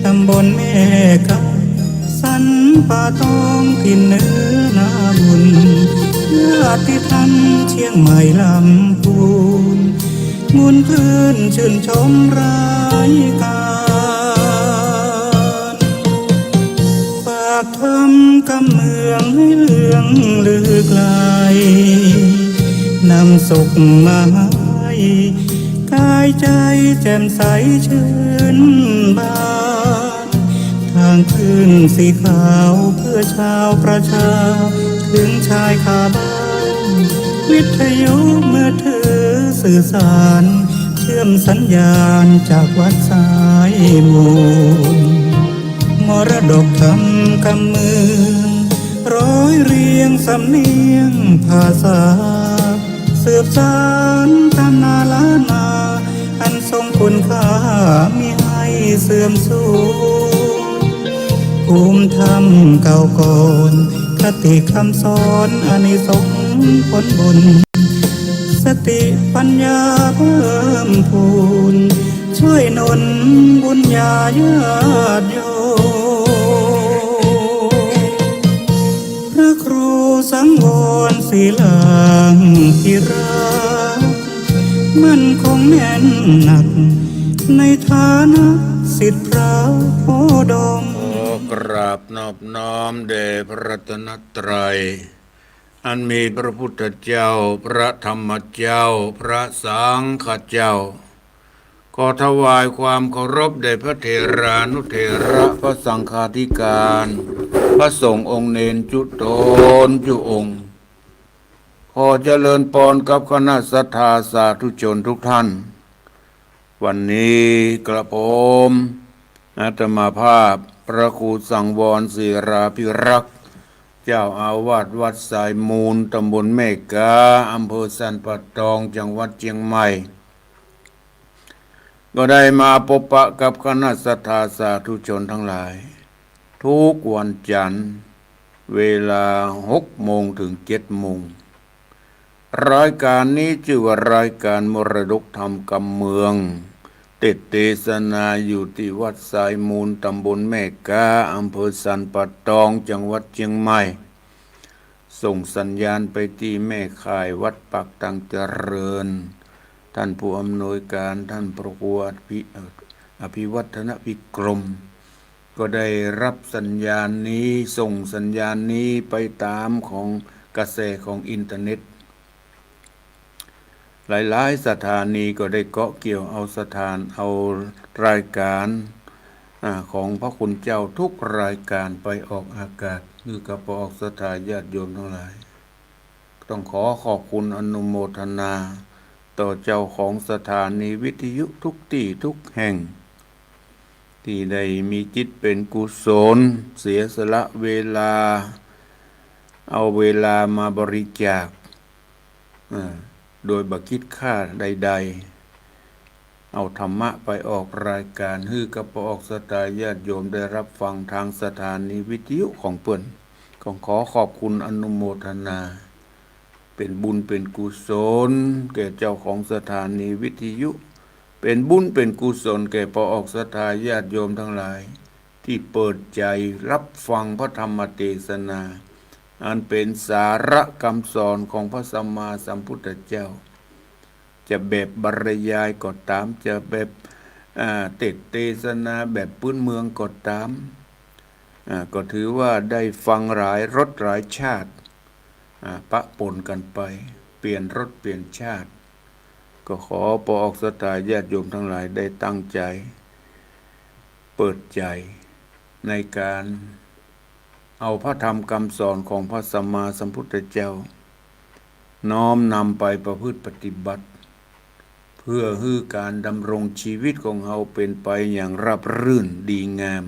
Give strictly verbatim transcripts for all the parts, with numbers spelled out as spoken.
ตำบลแม่กา สันป่าตอง ถิ่นเหนือนาบุญ ญาติธรรมเชียงใหม่ลำพูน มวลคลื่นชื่นชมรายการ ฝากทำกำเมืองให้เลื่องลือไกล นำสุขมาให้ กายใจแจ่มใสชื่นบาน ทางคลื่นสีขาวเพื่อชาวประชา ถึงชายคาบ้าน วิทยุมือถือสื่อสาร เชื่อมสัญญาณจากวัดสายมูล มรดกธรรมกำเมือง ร้อยเรียงสำเนียงภาษา สืบสานตำนานล้านนา อันทรงคุณค่ามิให้เสื่อมสูญ ภูมิธรรมเก่าก่อน คติคำสอนอานิสงส์ผลบุญ สติปัญญาเพิ่มพูน ช่วยหนุนบุญญาญาติโยม พระครูสังวรศิลาภิรักษ์ มั่นคงแน่นหนัก ในฐานะศิษย์พระโพธิ์ดม ขอกราบนอบน้อมแด่พระรัตนตรัย อันมีพระพุทธเจ้า พระธรรมเจ้า พระสังฆเจ้า ขอถวายความเคารพแด่พระเถรานุเถระ พระสังฆาธิการ พระสงฆ์องค์เณรจุ๊ตนจุ๊องค์ ขอเจริญปอนกับคณะศรัทธาสาธุชนทุกท่าน วันนี้กระผม อาตมาภาพ พระครูสังวรศิลาภิรักษ์ เจ้าอาวาสวัดสายมูล ตำบลแม่กา อำเภอสันป่าตอง จังหวัดเชียงใหม่ ก็ได้มาพบปะกับคณะศรัทธาสาธุชนทั้งหลาย ทุกวันจันทร์ เวลาหกโมงถึงเจ็ดโมง รายการนี้ชื่อว่ารายการมรดกธรรมกำเมือง เตสน์เตสนาอยู่ที่วัดสายมูล ตำบลแม่กา อำเภอสันป่าตอง จังหวัดเชียงใหม่ ส่งสัญญาณไปที่แม่ข่ายวัดปากตังเจริญ ท่านผู้อำนวยการ ท่านพระครูอภิ อภิวัฒนวิกรม ก็ได้รับสัญญาณนี้ ส่งสัญญาณนี้ไปตามของกระแสของอินเทอร์เน็ต หลายๆ สถานีก็ได้เกาะเกี่ยวเอาสถาน เอารายการ อ่า ของพระคุณเจ้าทุกรายการไปออกอากาศ หื้อกับปออกศรัทธาญาติโยมทั้งหลาย ต้องขอขอบคุณอนุโมทนา ต่อเจ้าของสถานีวิทยุทุกตี้ทุกแห่ง ที่ได้มีจิตเป็นกุศล เสียสละเวลา เอาเวลามาบริจาค อ่า โดยบ่คิดค่าใดๆ เอาธรรมะไปออกรายการ หื้อกับปออกศรัทธาญาติโยมได้รับฟังทางสถานีวิทยุของเปิ้น ก็ขอขอบคุณอนุโมทนา เป็นบุญเป็นกุศลแก่เจ้าของสถานีวิทยุ เป็นบุญเป็นกุศลแก่ปออกศรัทธาญาติโยมทั้งหลาย ที่เปิดใจรับฟังพระธรรมเตสนา อันเป็นสาระคำสอนของพระสัมมาสัมพุทธเจ้า จะแบบบรรยายก็ตาม จะแบบ อ่า เตสน์เตสนาแบบพื้นเมืองก็ตาม อ่า ก็ถือว่าได้ฟังหลายรสหลายชาติ อ่า ปะปนกันไป เปลี่ยนรสเปลี่ยนชาติ ก็ขอปออกศรัทธาญาติโยมทั้งหลายได้ตั้งใจ เปิดใจในการเอาพระธรรมคำสอนของพระสัมมาสัมพุทธเจ้า น้อมนำไปประพฤติปฏิบัติ เพื่อหื้อการดำรงชีวิตของเฮาเป็นไปอย่างราบรื่นดีงาม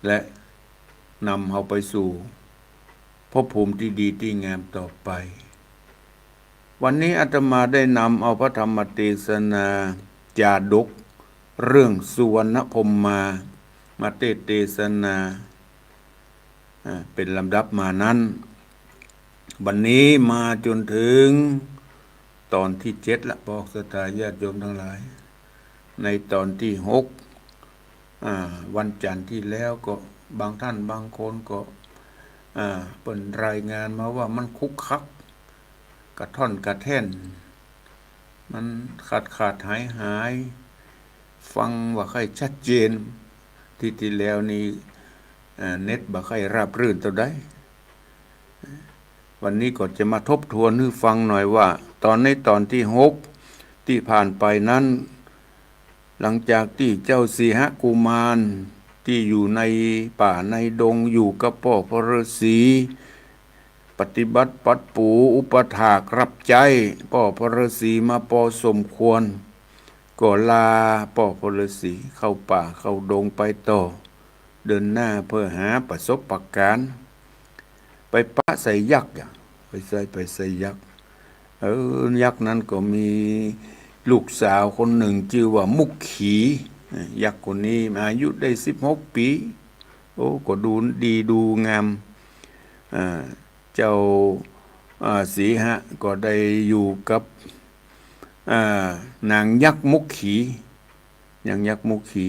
และนำเฮาไปสู่ภพภูมิที่ดีที่งามต่อไป วันนี้อาตมาได้นำเอาพระธรรมเตสนาจาดกเรื่องสุวรรณพรหมมา มาเตสน์เตสนา อ่า เป็นลำดับมานั้น วันนี้มาจนถึงตอนที่เจ็ดละ ปออกศรัทธาญาติโยมทั้งหลาย ในตอนที่หก อ่า วันจันทร์ตี้แล้วก็บางต้านบางคนก็ อ่า เปิ้นรายงานมาว่ามันขลุกขลัก กระท่อนกระแท่น มันขาดขาดหายหาย ฟังบ่ใค่ชัดเจน ตี้ตี้แล้วนี้ อ่า เน็ตบ่ใค่ราบรื่นเต้าใด วันนี้ก็จะมาทบทวนหื้อฟังหน่อยว่า ตอนในตอนตี้หกตี้ผ่านไปนั้น หลังจากตี้เจ้าสีหกุมารตี้อยู่ในป่าในดงอยู่กับป้อพระฤๅษี ปฏิบัติปัดปูอุปถากรับใจ๊ป้อพระฤๅษีมาปอสมควร ก็ลาป้อพระฤๅษีเข้าป่าเข้าดงไปต่อ เดินหน้าเพื่อหาประสบการณ์ ไปปะใส่ยักษ์อะ ไปใส่ ไปใส่ยักษ์ เออ ยักษ์นั้นก็มีลูกสาวคนนึ่งจื้อว่ามุขขี เออ ยักษ์คนนี้อายุได้สิบหกปี๋ โอ้ ก็ดูดีดูงาม อ่า เจ้า อ่า สีหะก็ได้อยู่กับ อ่า นางยักษ์มุขขี นางยักษ์มุขขี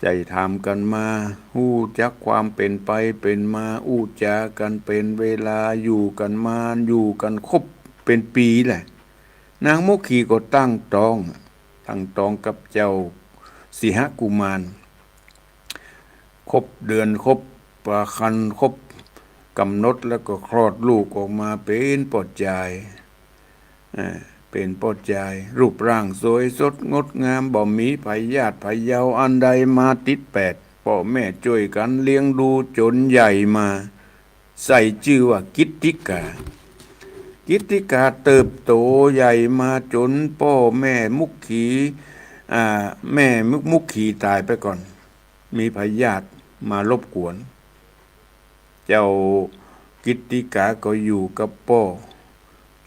ใจ๊ถามกั๋นมา ฮู้จักความเป๋นไปเป๋นมา อู้จ๋ากั๋นเป๋นเวลา อยู่กั๋นมา อยู่กั๋นครบเป๋นปี๋แหละ นางมุขขีก็ตั้งต๊อง ตั้งต๊องกับเจ้าสีหกุมาร ครบเดือน ครบครรภ์ ครบก๋ำหนดแล้วก็คลอดลูกออกมาเป๋นป้อจาย เอ่อ เป๋นป้อจาย รูปร่างสวยสดงดงาม บ่มีพยาธิพะเยาอันใดมาติดแปด ป้อแม่จ้วยกั๋นเลี้ยงดูจ๋นใหญ่มา ใส่จื้อว่ากิตติกา กิตติกาเติบโตใหญ่มาจ๋นป้อแม่มุขขี อ่า แม่มุข มุขขีต๋ายไปก่อน มีพยาธิมารบกวน เจ้ากิตติกาก็อยู่กับป้อ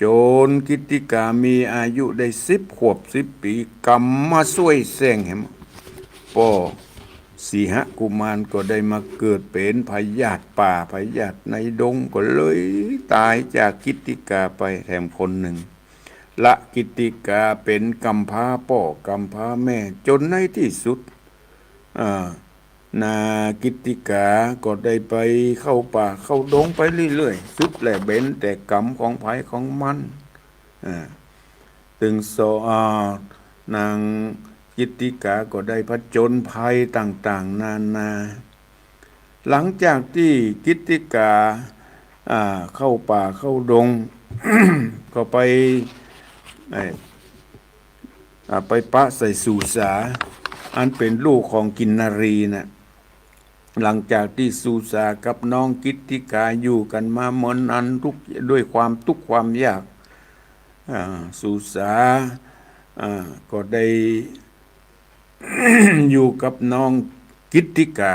จ๋นกิตติกามีอายุได้สิบขวบสิบปี๋ กรรมมาส้วยแส้งแหม ป้อสีหกุมารก็ได้มาเกิดเป๋นพยาธิป่า พยาธิในดง ก็เลยต๋ายจากกิตติกาไปแถมคนนึ่ง ละกิตติกาเป๋นกำพร้าป้อกำพร้าแม่ จ๋นในตี้สุด อ่า นางกิตติกาก็ได้ไปเข้าป่าเข้าดงไปเรื่อยๆ สุดแล้วเป๋นแต่กรรมของใผของมัน อ่า ตึงสอ อ่า นางกิตติกาก็ได้ผจญภัยต่างๆ นานา หลังจากตี้กิตติกา อ่า เข้าป่าเข้าดง ก็ไป ไอ้ อ่า ไปปะใส่สุสา อันเป๋นลูกของกินนรีน่ะ หลังจากตี้สุสากับน้องกิตติกาอยู่กั๋นมาเมินนานทุกข์ ด้วยความทุกข์ความยาก อ่า สุสา อ่า ก็ได้ อยู่กับน้องกิตติกา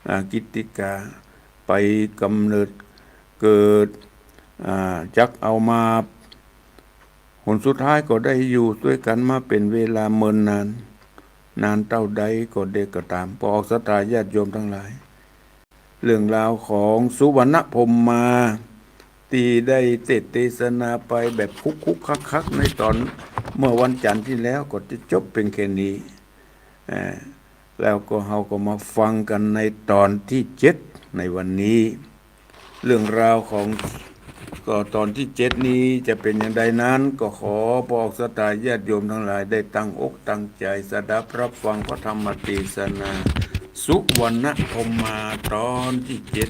อ่า กิตติกาไปกำเนิดเกิด อ่า จักเอามา หนสุดท้ายก็ได้อยู่ตวยกั๋นมาเป๋นเวลาเมินนาน นานเต้าใดก็ดีก็ต๋าม ป้อออกศรัทธาญาติโยมตังหลาย เรื่องราวของสุวรรณพรหมาตี้ได้เตสน์เตสนาไปแบบคุกๆ คักๆ ในต๋อนเมื่อวันจันทร์ตี้แล้วก็จะจบเปียงแค่นี้ อ่า แล้วก็เฮาก็มาฟังกั๋นในต๋อนตี้เจ็ดในวันนี้ เรื่องราวของ ก็ต๋อนตี้เจ็ดนี้จะเป๋นอย่างใดนั้น ก็ขอป้อออกศรัทธาญาติโยมตังหลายได้ตั้งอกตั้งใจ๋สดับฮับฟังพระธรรมเตสนา สุวรรณพรหมาต๋อนตี้เจ็ด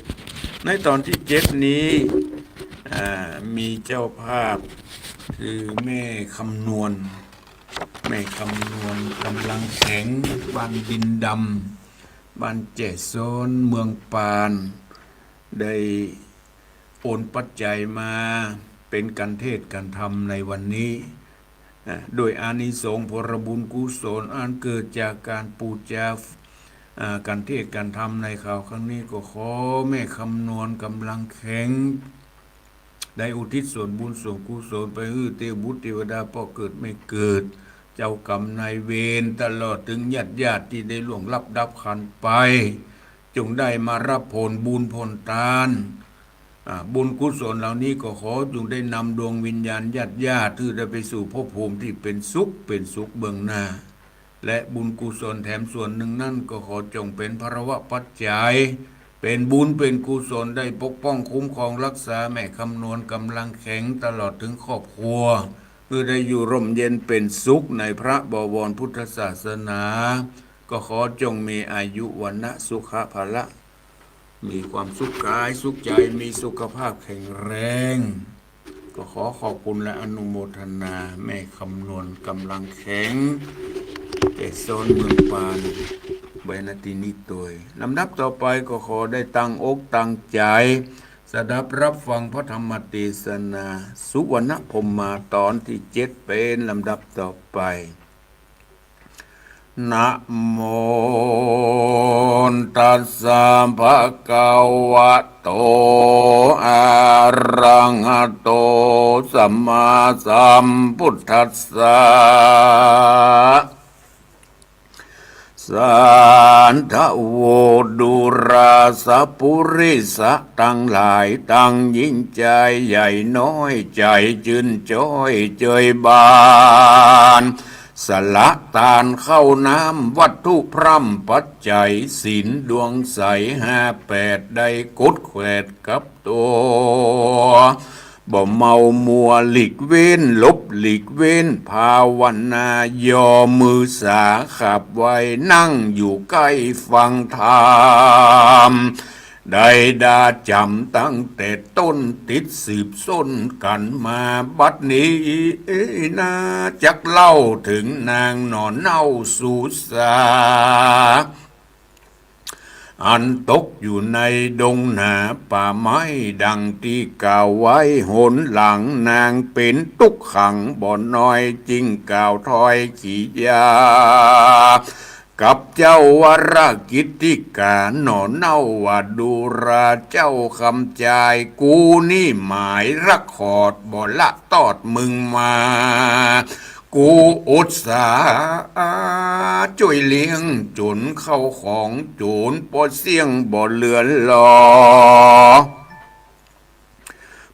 ในต๋อนตี้เจ็ดนี้ อ่า มีเจ้าภาพคือแม่คำนวณ แม่คำนวณ กำลังแข็ง บ้านดินดำ บ้านแจ้ซ้อน เมืองปาน ได้โอนปัจจัยมาเป๋นกั๋นเทศน์กั๋นธรรมในวันนี้ อ่า ด้วยอานิสงส์ผลบุญกุศลอันเกิดจากก๋านปู๋จา อ่า กั๋นเทศน์กั๋นธรรมในคราวครั้งนี้ ก็ขอแม่คำนวณกำลังแข็ง ได้อุทิศส่วนบุญส่วนกุศลไปหื้อเตวบุตรเตวดาป้อเกิดแม่เกิด เจ้ากรรมนายเวร ตลอดเถิงญาติญาติตี้ได้ล่วงลับดับขันธ์ไป จงได้มาฮับผลบุญผลตาน อ่า บุญกุศลเหล่านี้ก็ขอจงได้นำดวงวิญญาณญาติญาติหื้อได้ไปสู่ภพภูมิตี้เป๋นสุข เป๋นสุขเบื้องหน้า และบุญกุศลแถมส่วนนึ่งนั้นก็ขอจ๋งเป๋นพลวปัจจัย เป๋นบุญเป๋นกุศลได้ปกป้องคุ้มครองฮักษาแม่คำนวณก๋ำลังแข็งตลอดเถิงครอบครัว หื้อได้อยู่ฮ่มเย็นเป๋นสุขในพระบวรพุทธศาสนา ก็ขอจ๋งมีอายุวรรณะสุขะพละ มีความสุขกายสุขใจ๋ มีสุขภาพแข็งแรง ก็ขอขอบคุณและอนุโมทนาแม่คำนวณก๋ำลังแข็ง แก่ซ้อนเมืองปาน ไว้ ณ ตี้นี้ตวย ลำดับต่อไปก็ขอได้ตั้งอกตั้งใจ๋ สดับฮับฟังพระธรรมเตสนา สุวรรณพรหมาตอนตี้เจ็ดเป๋นลำดับต่อไป นะโมตัสสะ ภะคะวะโต อะระหะโต สัมมาสัมพุทธัสสะ สาธุ ดูราสะปุริสะตังหลาย ตังญิงใจ๋ ใหญ่น้อย ใจ๋จื้นจ้อย เจยบาน สละตานข้าวน้ำ วัตถุพร่ำปัจจัย ศีลดวงใส ห้าแปด ได้กดแขวดกับตั๋ว บ่เมามัวหลีกเว้น หลบหลีกเว้น ภาวนา ย่อมือสาขาบไหว้ นั่งอยู่ใก้ฟังธรรม ได้ดาจ๋ำตั้งแต่ต้น ติดสืบส้นกั๋นมา บัดนี้นาจักเล่าเถิงนางหน่อเน่าสูสา อันตกอยู่ในดงหนาป่าไม้ ดังตี้กล่าวไว้หนหลัง นางเป๋นตุ๊กขังบ่น้อย จึงกล่าวถ้อยขียา กับเจ้าวรกิตติกาหน่อเน่าว่า ดูราเจ้าคำจาย กูนี่หมายรักขอดบ่ละตอดมึงมา กูอุตส่าห์จ้วยเลี้ยงจ๋น ข้าวของจ๋น ปอเสี้ยงบ่เหลือหลอ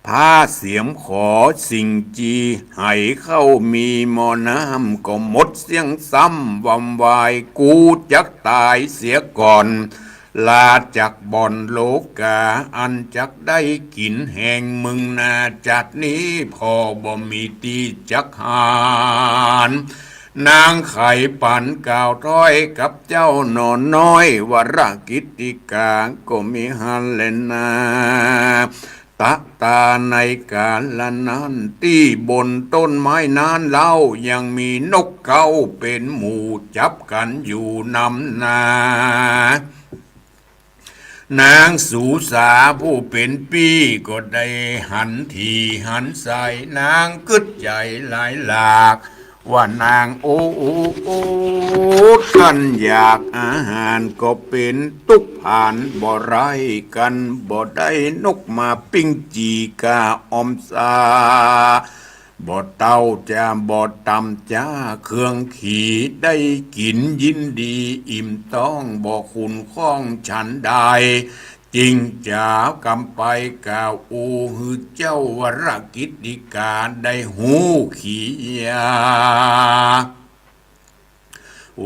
ผ้าเสียมขอสิ่งจี ไหข้าวมีหม้อน้ำก็หมดเสี้ยงซ้ำ วำวาย กูจักต๋ายเสียก่อน ลาจากบ่อนโลก๋า อันจักได้กิ๋นแฮงมึงนา จาตินี้ผ่อบ่มีตี้จักหาน นางไขปั๋นกล่าวถ้อยกับเจ้าหน่อน้อย วรกิตติกาก็มีหั้นแลนา ตะตาในกาละนั้น ตี้บนต้นไม้นั้นเล่า ยังมีนกเก๊าเป๋นหมู่ จับกั๋นอยู่นำนา นางสูสาผู้เป๋นปี้ก็ได้หันถี่หันใส นางกึ๊ดใจ๋หลายหลาก ว่านางโอดคันอยากอาหาร ก็เป๋นตุ๊กข์ผานบ่ไร้กั๋น บ่ได้นกมาปิ้งจี๋ก้าอ่อมสา บ่เต้าจ๋าบ่ต๋ำจ๋าเครื่องขี ได้กิ๋นยินดีอิ่มต๊อง บ่ขุ่นข้องฉันใด จึงจ๋ากำไปกล่าวอู้หื้อเจ้าวรกิตติกาได้ฮู้ขียา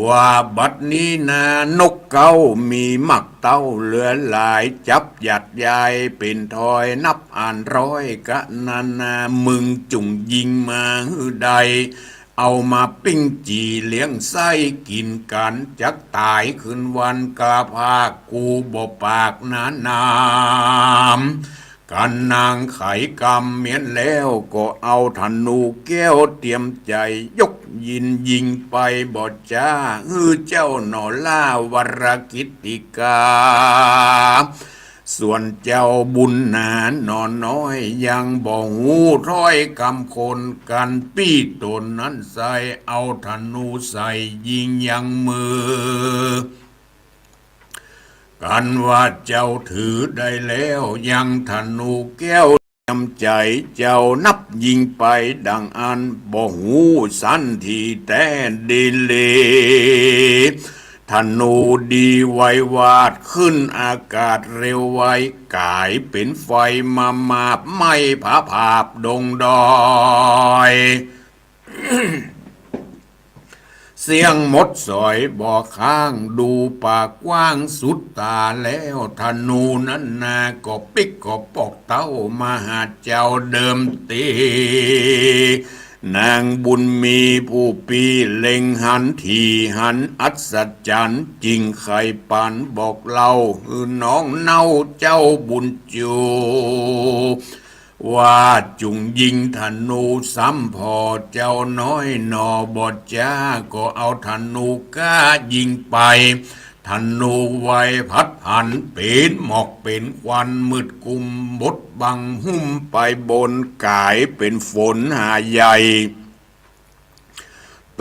ว่าบัดนี้นา นกเก๊ามีหมากเต้าเหลือหลาย จับหยัดยายเป๋นถ้อยนับอ่านร้อย กะนานา มึงจุ่งยิงมาหื้อได้ เอามาปิ้งจี๋เลี้ยงไส้กิ๋นกั๋น จักต๋ายคืนวันกาพาก กูบ่ปากหนาหนาม กั๋นนางไขกำเมี้ยนแล้ว ก็เอาธนูแก้วเตรียมใจ๋ ยกยินยิงไปบ่จ๊า หื้อเจ้าหน่อล่าวรกิตติกา ส่วนเจ้าบุญหนาหน่อน้อย ยังบ่ฮู้ถ้อยกำคน กั๋นปี้ต๋นนั้นใส่ เอาธนูใส่ยิงยังมือ กั๋นว่าเจ้าถือได้แล้ว ยังธนูแก้วเตรียมใจ๋ เจ้านับยิงไปดังอั้น บ่ฮู้สันทีแต๊ดีหลี ธนูดีไววาดขึ้นอากาศเร็วไว ก๋ายเป๋นไฟมามาบไหม้ผาผาบดงดอย เสี้ยงหมดสอยบ่ค้าง ดูปากกว้างสุดต๋าแล้ว ธนูนั้นนาก็ปิ๊กก็ปอกเต้า มาหาเจ้าเดิมตี้ นางบุญมีผู้ปี้เล็งหัน ถี่หันอัศจรรย์ จึงใค่ปานบอกเล่า หื้อน้องเน่าเจ้าบุญจู ว่าจุ่งยิงธนูซ้ำผ่อ เจ้าน้อยหน่อบ่จ๊า ก็เอาธนูก้ายิงไป ธนูไวพัดผัน เป๋นหมอกเป๋นควัน มืดกุมบดบังหุ้มไปบน ก๋ายเป๋นฝนหาใหญ่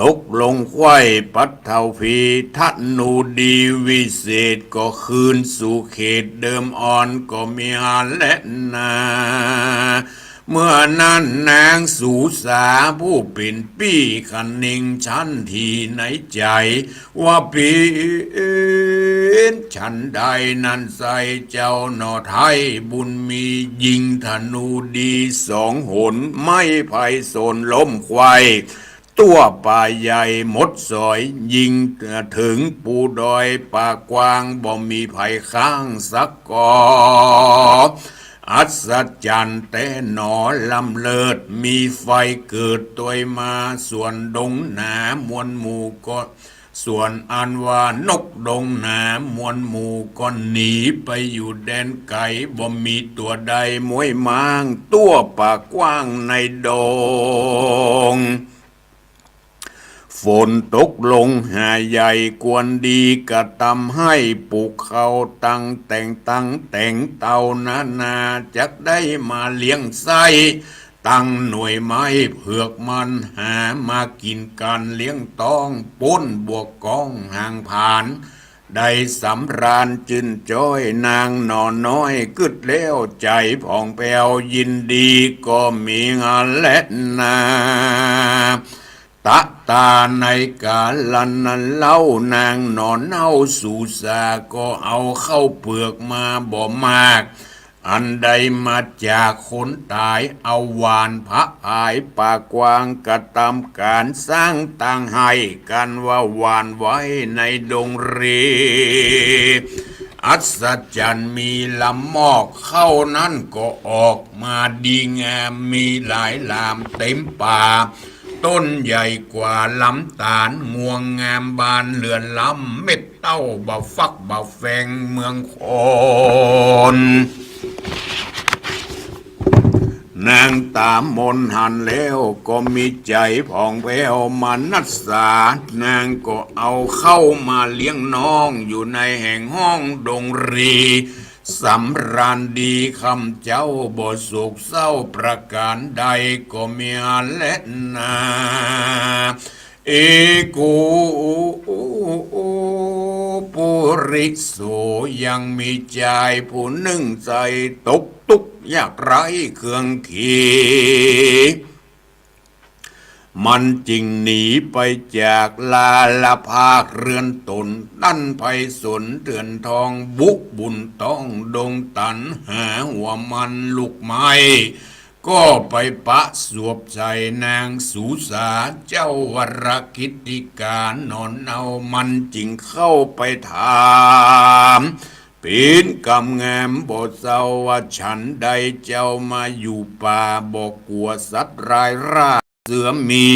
ตกลงไขว้ปัดเท้าพี ธนูดีวิเศษก็คืนสู่เขตเดิมอ่อนก็มีหันแลนา เมื่อนั้นนางสูสาผู้เป๋นปี้คะเน็งฉันถี่ในใจ๋ ว่าเป๋นฉันใดนั้นไส้เจ้าหน่อ ไท้บุญมียิงธนูดีสองหน ไม้ไผ่สนล้มไขว้ ตั้วป่าใหญ่หมดสอย ยิงเถิงปูดอยป่ากว้าง บ่มีไผข้างสักก่อ อัศจรรย์แต๊หนอล้ำเลิศ มีไฟเกิดตวยมา ส่วนดงหนามวลหมู่ก็ ส่วนอันว่านกดงหนามวลหมู่ก็หนีไปอยู่แดนไก๋ บ่มีตั๋วใดม้วยม้าง ตั้วป่ากว้างในดง ฝนตกลงหาใหญ่กวนดี กระตำไฮ่ปลูกข้าวตังแต๋งตังแต๋งเต้านานา จักได้มาเลี้ยงไส้ ตังหน่วยไม้เผือกมัน หามากิ๋นกั๋นเลี้ยงต๊อง ป๊นบัวก้องหางผาน ได้สำราญจื้นจ้อย นางหน่อน้อยกึ๊ดแล้วใจ๋ผ่องแผ้ว ยินดีก็มีหันแลนา ตะตาในกาลนั้นเล่า นางหน่อเน่าสูสา ก็เอาข้าวเปือกมาบ่มาก อันได้มาจากคนต๋าย เอาหว่านผะผายป่ากว้าง กระตำก๋านสร้างตางไฮ่ กั๋นว่าหว่านไว้ในดงเร อัศจรรย์มีลำมอก ข้าวนั้นก็ออกมาดีงาม มีหลายหลามเต๋มป่า ต้นใหญ่กว่าลำต๋าล งวงงามบานเหลือล้ำ เม็ดเต้าบ่าฟักบ่าแฟงเมืองคน นางต๋ามนหันแล้วก็มีใจ๋ผ่องแผ้วมานัสสา นางก็เอาข้าวมาเลี้ยงน้อง อยู่ในแห่งห้องดงเร สำราญดีค่ำเจ๊าบ่โศกเศร้าประก๋านใดก็มีหันแลนา เอโกปุริโส ยังมีจายผู้นึ่งใส่ตกตุ๊กข์ยากไร้เคืองเข มันจึงหนีไปจากลาละภาคเรือนตน ดั้นไพศาลเถื่อนทอง บุบุญต้องดงตัน หาหัวมันลูกไม้ ก็ไปปะสวบใส่นางสูสา เจ้าวรกิตติกาหน่อเน่า มันจึงเข้าไปถาม เป๋นกำงามบ่เจ้า ว่าฉันใดเจ้ามาอยู่ป่า บ่กั๋วสัตว์ร้ายราช เสือหมี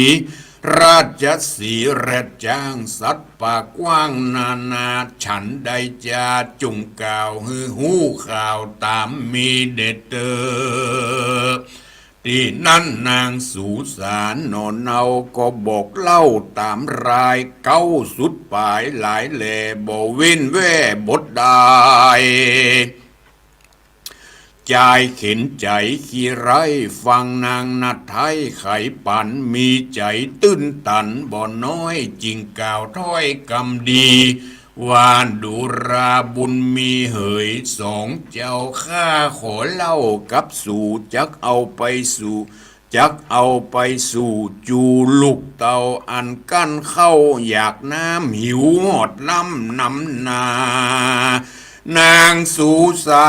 ราชสีห์แรดช้าง สัตว์ป่ากว้างนานา ฉันใดจา จุ่งกล่าวหื้อฮู้ข่าวต๋ามมีเดชเตอ ตี้นั้นนางสูสาหน่อเน่าก็บอกเล่าต๋ามราย เก๊าสุดป๋ายหลายแหล่ บ่เว้นแว่บทใด จายเข็ญใจ๋ขี้ไร้ ฟังนางนัดไท้ไขปั๋น มีใจ๋ตื้นตันบ่น้อย จึงกล่าวถ้อยกำดี ว่าดูราบุญมีเหย สองเจ้าข้าขอเล่ากับสู จักเอาไปสู่ จักเอาไปสู่จูลูกเต้า อันกั้นข้าวอยากน้ำ หิวฮอดล้ำนำนา นางสูสา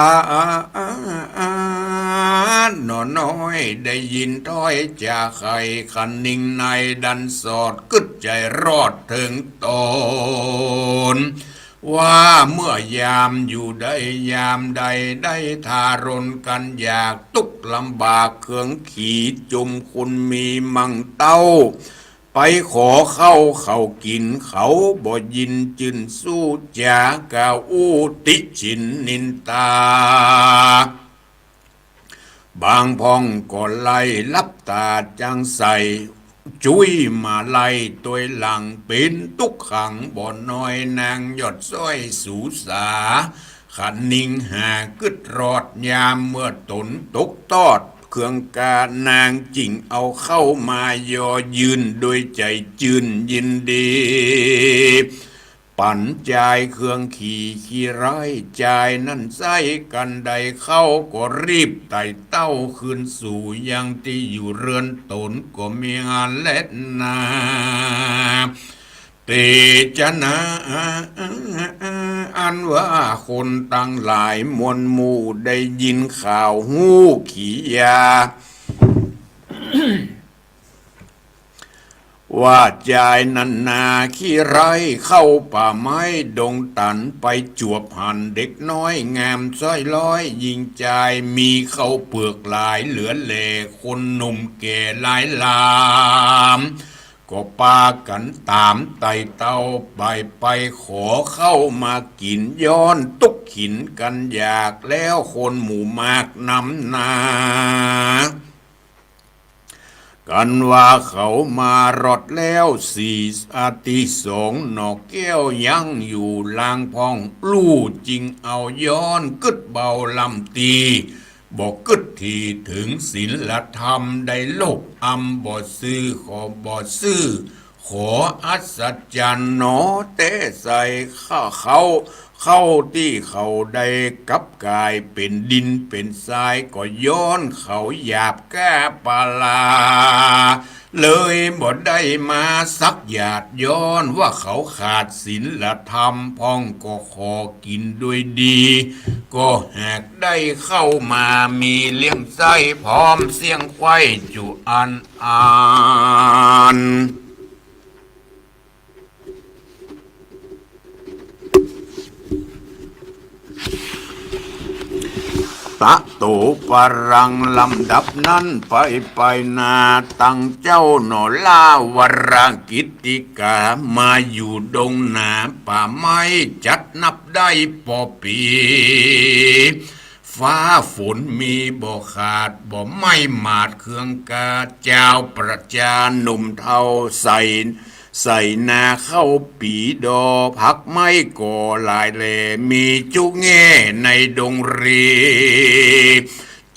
หนอน้อยได้ยินถ้อยจาใค่ คะนิงในดันสอด กึ๊ดใจ๋รอดเถิงต๋น ว่าเมื่อยามอยู่ได้ยามใด ได้ทารนกั๋นอยาก ตุ๊กลำบากเคืองขี จุมคุณมีมังเต้า ไปขอข้าวเขากิ๋น เขาบ่ยินจื้นสู้จ๋า กล่าวอู้ติฉินนินตา บางพ่องก็ไล่หลับต๋าจั้งใส่ จุ้ยมาไล่ตวยหลัง เป๋นตุ๊กขังบ่น้อย นางยอดซ้อยสูสา คะนิงหากึ๊ดรอด ยามเมื่อต๋นตกตอดเคืองกา นางจึ่งเอาข้าวมาย่อยื่น โดยใจ๋จื้นยินดี ปั๋นจายเคืองขีขี้ร้าย จายนั้นใส้ กันใดเข้าก็รีบไต่เต้าคืนสู่ยังตี้อยู่เรือนต๋น ก็มีอันแลนา เตจะนา อันว่าคนตังหลายมวลหมู่ได้ยินข่าวฮู้ขียา ว่าจายนั้นนาขี้ร้าย เข้าป่าไม้ดงตัน ไปจวบหันเด็กน้อยงามซ้อยร้อย ญิงจายมีข้าวเปือกหลายเหลือแหล่ คนหนุ่มแก่หลายหลาม ก็ปากั๋นต๋ามไต่เต้าไป ไปขอข้าวมากิ๋น ย้อนตุ๊กขินกั๋นอยาก แล้วคนหมู่มากนำนา กันว่าเขามารอดแล้วสี่ อาทิตย์สอง หน่อแก้วยังอยู่ลางพ่อง ลู่จึงเอาย้อนกึ๊ดเบาลำตี บ่กึ๊ดถี่เถิงศีลธรรม ได้โลภอำบ่ซื่อ ขอบ่ซื่อ ขออัศจรรย์หนอ แต๊ใส่ข้าเข้า เข้าตี้เขาได้กลับก๋ายเป๋นดินเป๋นทราย ก็ย้อนเขาหยาบก้าปลา เลยบ่ได้มาสักหยาด ย้อนว่าเขาขาดศีลธรรม พ่องก็ขอกิ๋นโดยดี ก็หากได้เข้ามามีเลี้ยงไส้ พร้อมเสี้ยงไขว้จุอันอัน ตะโตปรัง ลำดับนั้นไปไปนา ตังเจ้าหน่อล่าวรกิตติกา มาอยู่ดงหนาป่าไม้จัดนับได้ป่อปี๋ ฟ้าฝนมีบ่ขาด บ่ไหม้หมาดเคืองกา จาวประจาหนุ่มเฒ่าใส่ ใส่นาข้าวปี๋ดอ ผักไม้ก่อหลายแหล่ มีจุแง่ในดงรี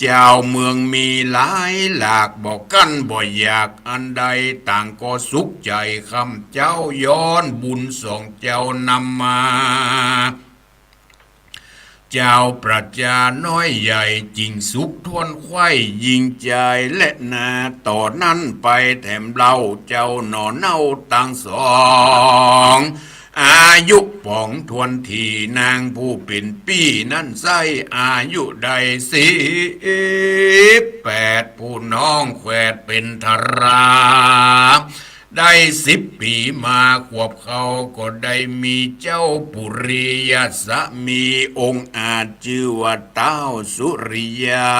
จาวเมืองมีหลายหลาก บ่กั้นบ่อยากอันใด ต่างก็สุขใจ๋ ค่ำเจ๊าย้อนบุญสองเจ้านำมา จาวประจาน้อยใหญ่จึ่งสุขถ้วนไขว้ ญิงจายและนาต่อนั้นไปแถมเล่า เจ้าหน่อเน่าตังสอง อายุป๋องถ้วนที นางผู้เป๋นปี้นั้นไส้ อายุได้สิบแปด ผู้น้องแฝดเป๋นทารา ได้สิบปี๋มาขวบเข้า ก็ได้มีเจ้าปุริยสามีองค์อาจจื้อว่าต้าวสุริยา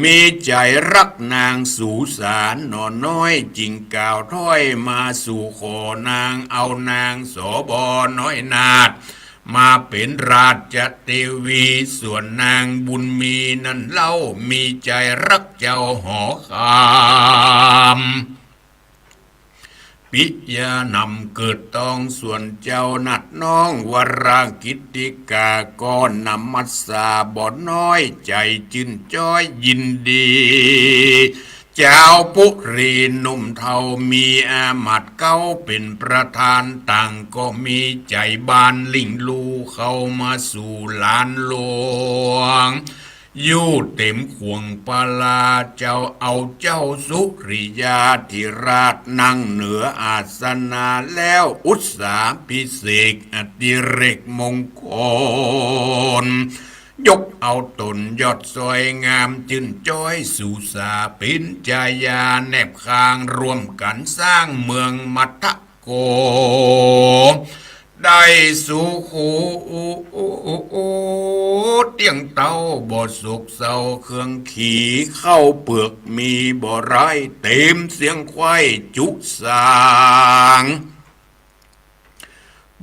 มีใจ๋ฮักนางสูสา หน่อน้อยจึ่งกล่าวถ้อยมาสู่ขอนาง เอานางสบน้อยนาฏ มาเป๋นราชเตวี ส่วนนางบุญมีนั้นเล่า มีใจ๋ฮักเจ้าหอคำ ปิยานำเกิดตอง ส่วนเจ้านาฏน้องวรกิตติกา ก็นมัสสาบ่น้อยใจ๋จื้นจ้อยยินดี จาวปุรีหนุ่มเฒ่ามีอามาตย์เก๊าเป๋นประธาน ต่างก็มีใจ๋บานลิ่งลู่เข้ามาสู่ลานหลวง อยู่เต๋มข่วงปลา เจ้าเอาเจ้าสุริยาธิราชนั่งเหนืออาสนะแล้ว อุสสาภิเษกอติเรกมงคล ยกเอาต๋นยอดสวยงามจื้นจ้อย สุสาเป๋นจายาแนบข้าง ร่วมกั๋นสร้างเมืองมัทธโก ได้สุข เตี้ยงเต้าบ่โศกเศร้าเคืองขี ข้าวเปือกมีบ่ไร้ เต๋มเสียงควายจุสาง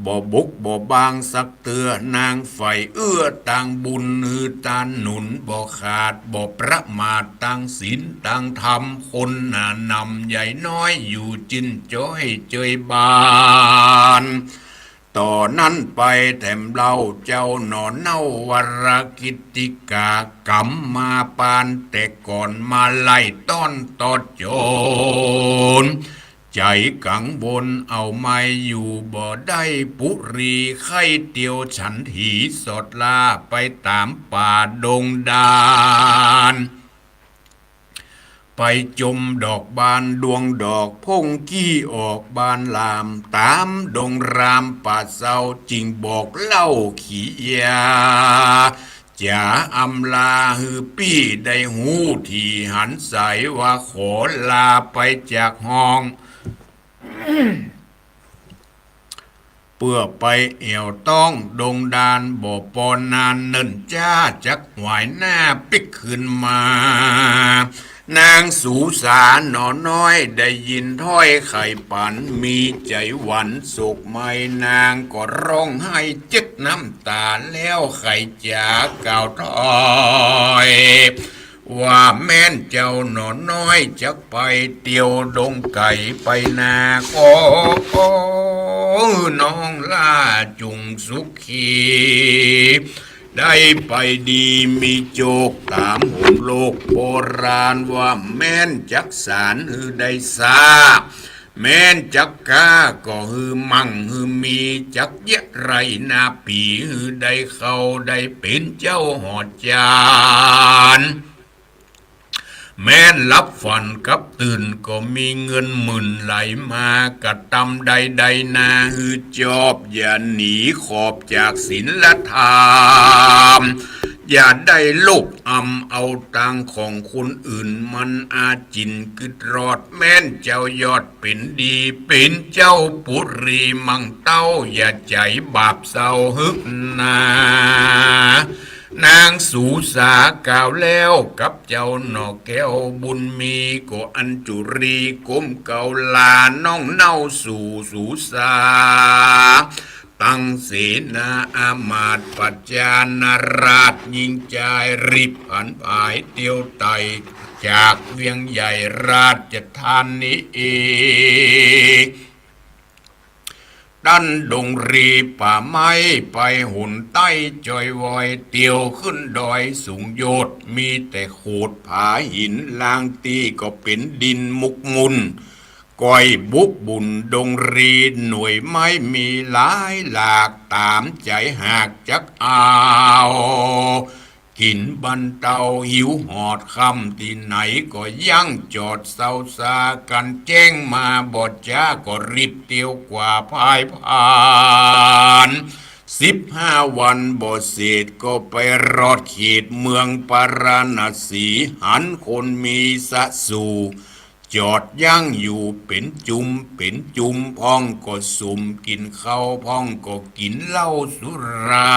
บ่บกบ่บางสักเตื้อ นางใฝ่เอื้อตางบุญ หื้อตานหนุนบ่ขาด บ่ประมาทตางศีลตางธรรม คนหน้านำใหญ่น้อย อยู่จื้นจ้อยเจยบาน ต่อนั้นไปแถมเล่า เจ้าหน่อเน่า วรกิตติกา ก๋ำมาปานแต่ก่อน มาไล่ต้อนตอดโจร ใจ๋กังวลเอาไม่อยู่บ่ได้ ปุรีใค่เตียวฉันถี สอดลาไปต๋ามป่าดงดาน ไปจมดอกบานดวงดอก พ่งกี้ออกบานหลาม ต๋ามดงรามป่าเซา จึงบอกเล่าขียา จ๋าอำลา หื้อปี้ได้ฮู้ถี่หันใส ว่าขอลาไปจากห้อง เปื้อไปแอ่วต้องดงดาน บ่ปอนานเนิ่นจ๊า จักหวายหน้าปิ๊กคืนมา นางสุสาหน่อน้อย ได้ยินถ้อยไขปั๋น มีใจ๋หวั่นโศกไหม้ นางก็ร้องไห้เจ็ดน้ำต๋า แล้วไขจ๋ากล่าวถ้อย ว่าแม่นเจ้าหน่อน้อยจักไปเตียวดงไก๋ไปนา ขอน้องหล้าจุ่งสุขี ได้ไปดีมีโจค ต๋ามโหมโลกโบราณ ว่าแม่นจักสานหื้อได้ซา แม่นจักก๊าก็หื้อมั่งหื้อมี จักเยียะไรนาปี๋ หื้อได้เข้าได้เป๋นเจ้าหอดจาน แม่นลับฝันกับตื่น ก็มีเงินหมื่นไหลมา กระตำใดๆ นาหื้อจอบ อย่าหนีขอบจากศีลธรรม อย่าได้โลภอำเอาตังของคนอื่น มันอาจินกึดรอด แม่นเจ้ายอดเป๋นดี เป๋นเจ้าปุรีมังเต้า อย่าใจ๋บาปเศร้าหื้อนา นางสุสากล่าวแล้วกับเจ้าหน่อแก้วบุญมี ก็อัญจุรีก้มเกล้าลาน้องเน่าสู่สุสา ตั้งเสนาอามาตย์ประจานาราชยิ่งจาย รีบผันผายเตียวไต่จากเวียงใหญ่ราชธานี ดั้นดงรีป่าไม้ไปหนใต้จอยวอย เตียวขึ้นดอยสูงโยด มีแต่โขดผาหิน ลางตี้ก็เป๋นดินมุกมุ่น ก้อยบุบุ่นดงรี หน่วยไม้มีหลายหลาก ต๋ามใจ๋หากจักเอา กิ๋นบรรเตาหิวหอดค่ำตี้ไหน ก็ยังจอดเซาซากั๋น แจ้งมาบ่จ๊า ก็รีบเตียวกว่าพายพาน สิบห้าวันบ่เสร็จ ก็ไปรอดเขตเมืองปาราณสี หันคนมีสะสู่ จอดยั้งอยู่เป๋นจุมเป๋นจุม พ่องก็สุมกิ๋นข้าว พ่องก็กิ๋นเหล้าสุรา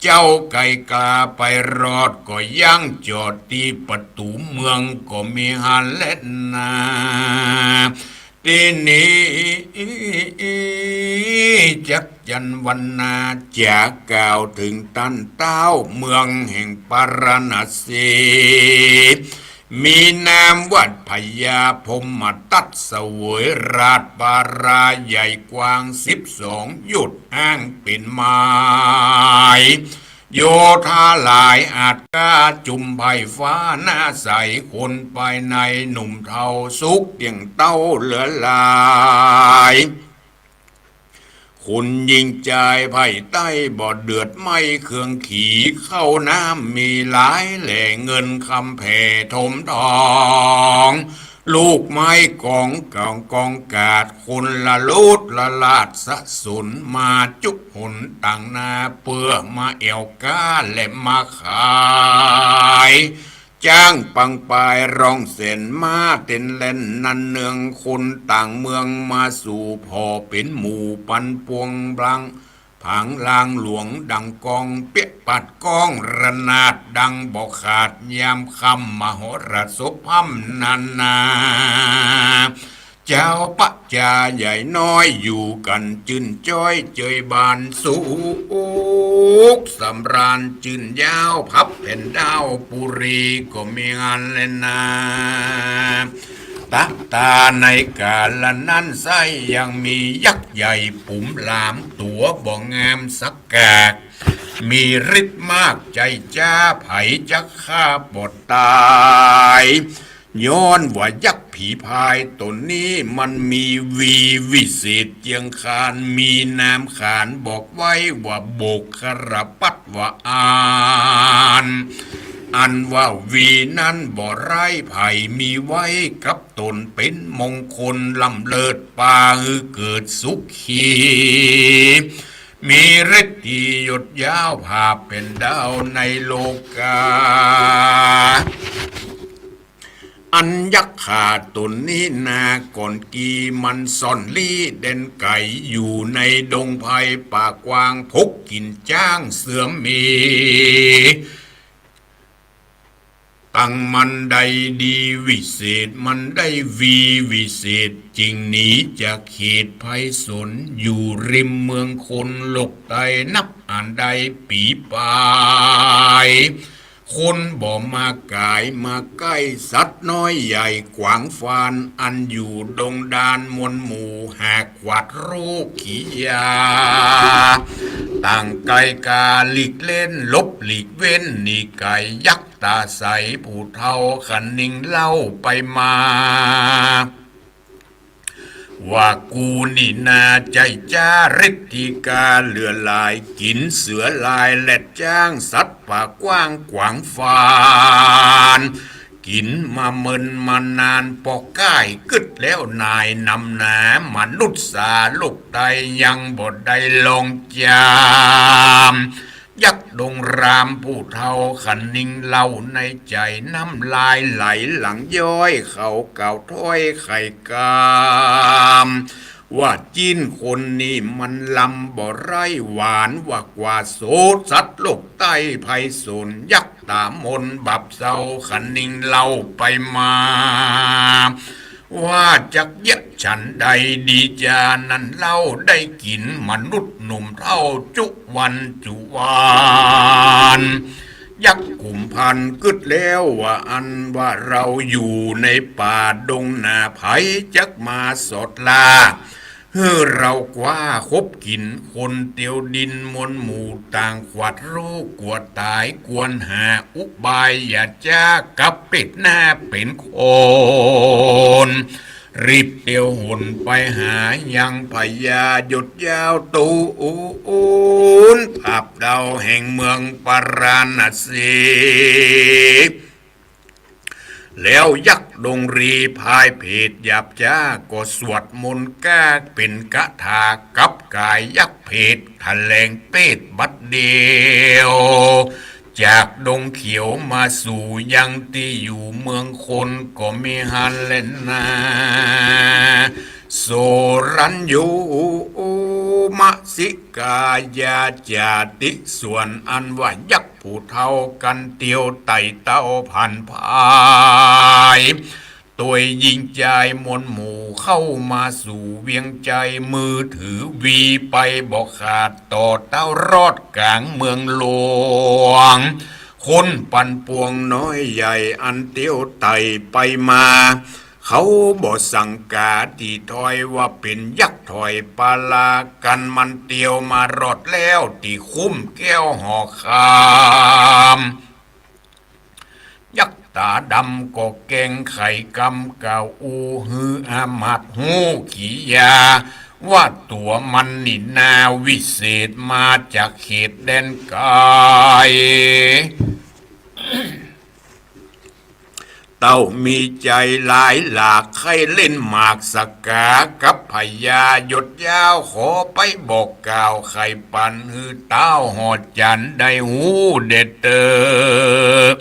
เจ้าไก่กาไปรอด ก็ยังจอดตี้ประตู๋เมือง ก็มีหั้นแลนา ตี้นี้จักจั่นวรรณา จ๋ากล่าวเถิงตันเต๊า เมืองแห่งปาราณสี มีนามว่าพญาพรหมทัตเสวยราช ปาราใหญ่กว้างสิบสองโยชน์ อ้างเป๋นไม้ โยธาหลายอาจกล้า จุมไพร่ฟ้าหน้าใส คนภายในหนุ่มเฒ่า สุขเตี้ยงเต้าเหลือหลาย คนยิงจายภายใต้ บ่เดือดไหม้เครื่องขี เข้าน้ำมีหลายแหล่ เงินคำแผ่ถมทอง ลูกไม้ก๋องก๋องก๋องกาด คนละโลดละลาดสะสน มาจุ๊บหนตางหน้า เปื้อมาแอ่วก๊าและมาขาย จ๊างปังปายร้องแสน ม้าเต้นแล่นนันเนือง คนต่างเมืองมาสู่ผ่อ เป๋นหมู่ปันปวงบลัง ผางลางหลวงดังก้อง เปี๊ยะปัดก้องระนาดดังบ่ขาด ยามค่ำมหรสพพร่ำนานา เจ้าประจาใหญ่น้อย อยู่กั๋นจื้นจ้อยเจยบานสุขสำราญจื้นยาว พับแผ่นดาวปุรีก็มีงานแลนา ตั๊กต๋าในก๋าลนั้นไส้ ยังมียักษ์ใหญ่ปุ๋มหลาม ตั๋วบ่งามสักกาก มีฤทธิ์มากใจ๋จ๊า ใผจักฆ่าบ่ต๋าย ย้อนว่ายักษ์ผีพายต๋นนี้ มันมีวีวิเศษเจียงคาน มีนามขานบอกไว้ว่าโบกขรปัตตวาอาน อันว่าวีนั้นบ่ร้ายไผ มีไว้กับต๋นเป๋นมงคล ล้ำเลิศปาหื้อเกิดสุขี มีฤทธิ์ยศยาว ผาบแผ่นดาวในโลกา อันยักษ์ข่าต๋นนี้นา ก่อนกี้มันซ่อนลี้แดนไก๋ อยู่ในดงไพรป่ากว้าง พกกิ๋นจ๊างเสือหมี ตังมันได้ดีวิเศษ มันได้วีวิเศษ จึงหนีจากเขตไพศาล อยู่ริมเมืองคนโลกใต้ นับอันได้ปี๋ปาย คนบ่มาก๋ายมาใก้ สัตว์น้อยใหญ่ขวางฟาน อันอยู่ดงดานมวลหมู่ หากขวัดฮู้ขียา ต่างไกลก๋าหลีกเล่น หลบหลีกเว้นหนีไก๋ ยักษ์ต๋าใสผู้เฒ่าคะนิงเล่าไปมา ว่ากูนี่นาใจ๋จ๊า ฤทธิกาเหลือหลาย กิ๋นเสือลายแลดจ๊าง สัตว์ป่ากว้างขวางฟาน กิ๋นมาเมินมานาน ปอก้ายกึ๊ดแล้วนาย นำหนามนุษย์สาโลกใต้ ยังบ่ได้ลองจาม ยักษ์ดงรามผู้เฒ่าคะนิงเล่าในใจ๋ น้ำลายไหลหลังย้อย เขากล่าวถ้อยไขกาม ว่าจีนคนนี้มันลำบ่ไร้หวาน ว่ากว่าโสสัตว์โลกใต้ไพศาล ยักษ์ต๋ามนบาปเศร้าคะนิงเล่าไปมา ว่าจักเยียะฉันใดดีจา นั้นเล่าได้กิ๋นมนุษย์หนุ่มเฒ่าจุวันจุวัน ยักษ์กุมภัณฑ์กึ๊ดแล้วว่าอันว่าเราอยู่ในป่าดงนา ใผจักมาสอดล่า หื้อเราคว้าคบกิ๋น คนเตียวดินมวลหมู่ต่างขวัดฮู้กั๋วต๋าย ควรหาอุบายอย่าจ๊า กับเปรตหน้าเป๋นคน รีบเตียวหนไปหายังพญายศยาวตูน ผาบดาวแห่งเมืองปาราณสี แล้วยักษ์ดงรีพายเพศหยาบจ๊า ก็สวดมนต์ก้าเป๋นคาถากับกายยักษ์เพศ แถลงเปรตบัดเดียว จากดงเขียวมาสู่ยังตี้อยู่เมืองคนก็มีหั้นแลนา โสรัญญูมสิกายาจาติ ส่วนอันว่ายักษ์ผู้เฒ่ากันเตียวไต่เต้าผ่านพาย ตวยยิงจายมวลหมู่เข้ามาสู่เวียงใจ๋ มือถือวีไปบ่ขาด ต่อเต้ารอดก๋างเมืองหลวง คนปันปวงน้อยใหญ่อันเตียวไต่ไปมา เขาบ่สังก๋าตี้ถ้อยว่าเป๋นยักษ์ถอยปาลา กันมันเตียวมารอดแล้วตี้คุ้มแก้วหอคำ ยักษ์ต๋าดำก็แกล้งไขกำกล่าวอู้หื้ออามาตย์ฮู้ขียา ว่าตั๋วมันนี่นาวิเศษมาจากเขตแดนไก๋ เต้ามีใจ๋หลายหลาก ใค่เล่นหมากสะก๋ากับพญายศยาว ขอไปบอกกล่าวไขปันหื้อต้าวหอจันทร์ได้ฮู้แด่เต๊อะ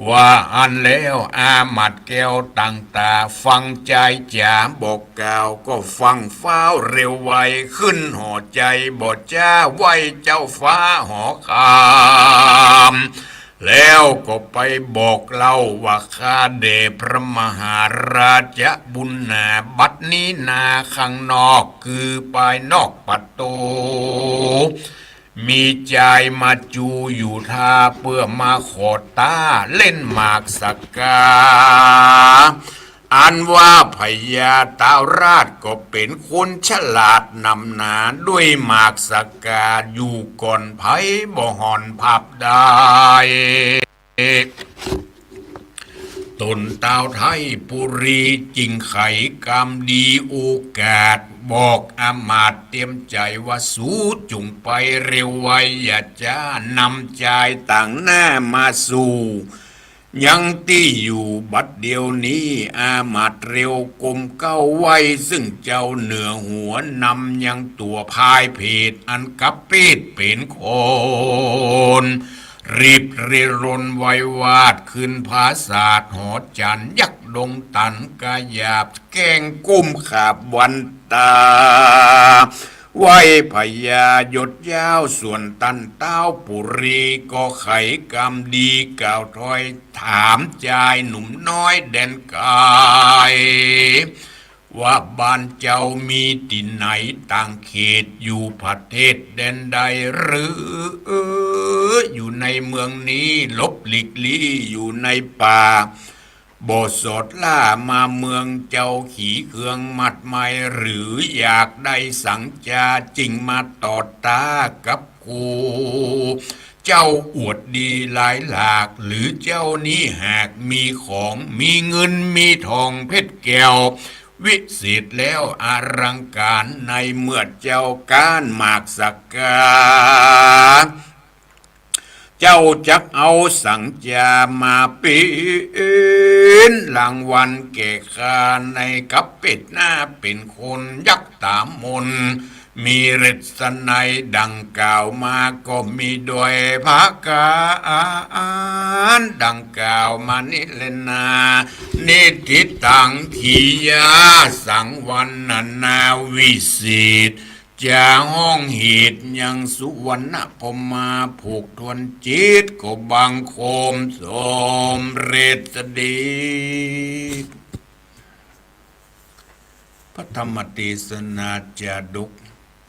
ว่าอั้นแล้วอามาตย์แก้วตั้งต๋าฟังจายจ๋าบอกกล่าว ก็ฟั่งฟ้าวเร็วไว ขึ้นหอใจ๋บ่จ๊าไหว้เจ้าฟ้าหอคำ แล้วก็ไปบอกเล่าว่า ข้าแด่พระมหาราชบุญนา บัดนี้นาข้างนอกคือปายนอกประตู๋ มีจายมาจูอยู่ท่า เปื้อมาขอต้าเล่นหมากสะก๋า อันว่าพญาต้าวราชก็เป๋นคนฉลาดหนำหนา ด้วยหมากสะก๋าอยู่ก่อนใผบ่ห่อนผับได้ ต๋นต้าวไทยปุรีจึงไขกำดีโอกาส บอกอามาตย์เตียมใจ๋ว่า สูจุ่งไปเร็วไว อย่าจ๊านำจายตางหน้ามาสู่ ยังตี้อยู่บัดเดี๋ยวนี้ อามาตย์เร็วก้มเกล้าไหว้ซึ่งเจ้าเหนือหัวนำยังตั๋วพายเพศอันกะเปดเป๋นคน รีบเร่ร่นไววาดขึ้นผาสาทหอจันทร์ ยักษ์ดงตันกะหยาบ แก้งก้มขาบวันตา ไหว้พญายศยาว ส่วนต้านต้าวปุรีก็ไขกำดีกล่าวถ้อยถามจายหนุ่มน้อยแดนไก๋ ว่าบ้านเจ้ามีตี้ไหนต่างเขตอยู่ประเทศแดนใดหรือ อยู่ในเมืองนี้หลบหลีกลี้อยู่ในป่า บ่สอดล่ามาเมืองเจ้า ขี่เครื่องมัดไม้หรือ อยากได้สังจาจึงมาต่อต้ากับกู เจ้าอวดดีหลายหลาก หรือเจ้านี้หากมีของ มีเงินมีทองเพชรแก้ว วิเศษแล้วอลังก๋าน ในเมื่อเจ้าก้านหมากสะก๋า เจ้าจักเอาสังจามาเป๋นรางวัลแก่ข้า ในกะเป๋นหน้าเป๋นคน ยักษ์ต๋ามน มีฤทธิ์ไสยดังกล่าวมาก็มีด้วยผะก๋านดังกล่าวมานี้แลนา นิทธิตัง ขียา สังวรรณนา วิเศษ จะห้องเหตุยังสุวรรณพรหมา ผูกถ้วนจิตก็บังคมสมเร็จเสด็จ พระธรรมเตสนาจาดก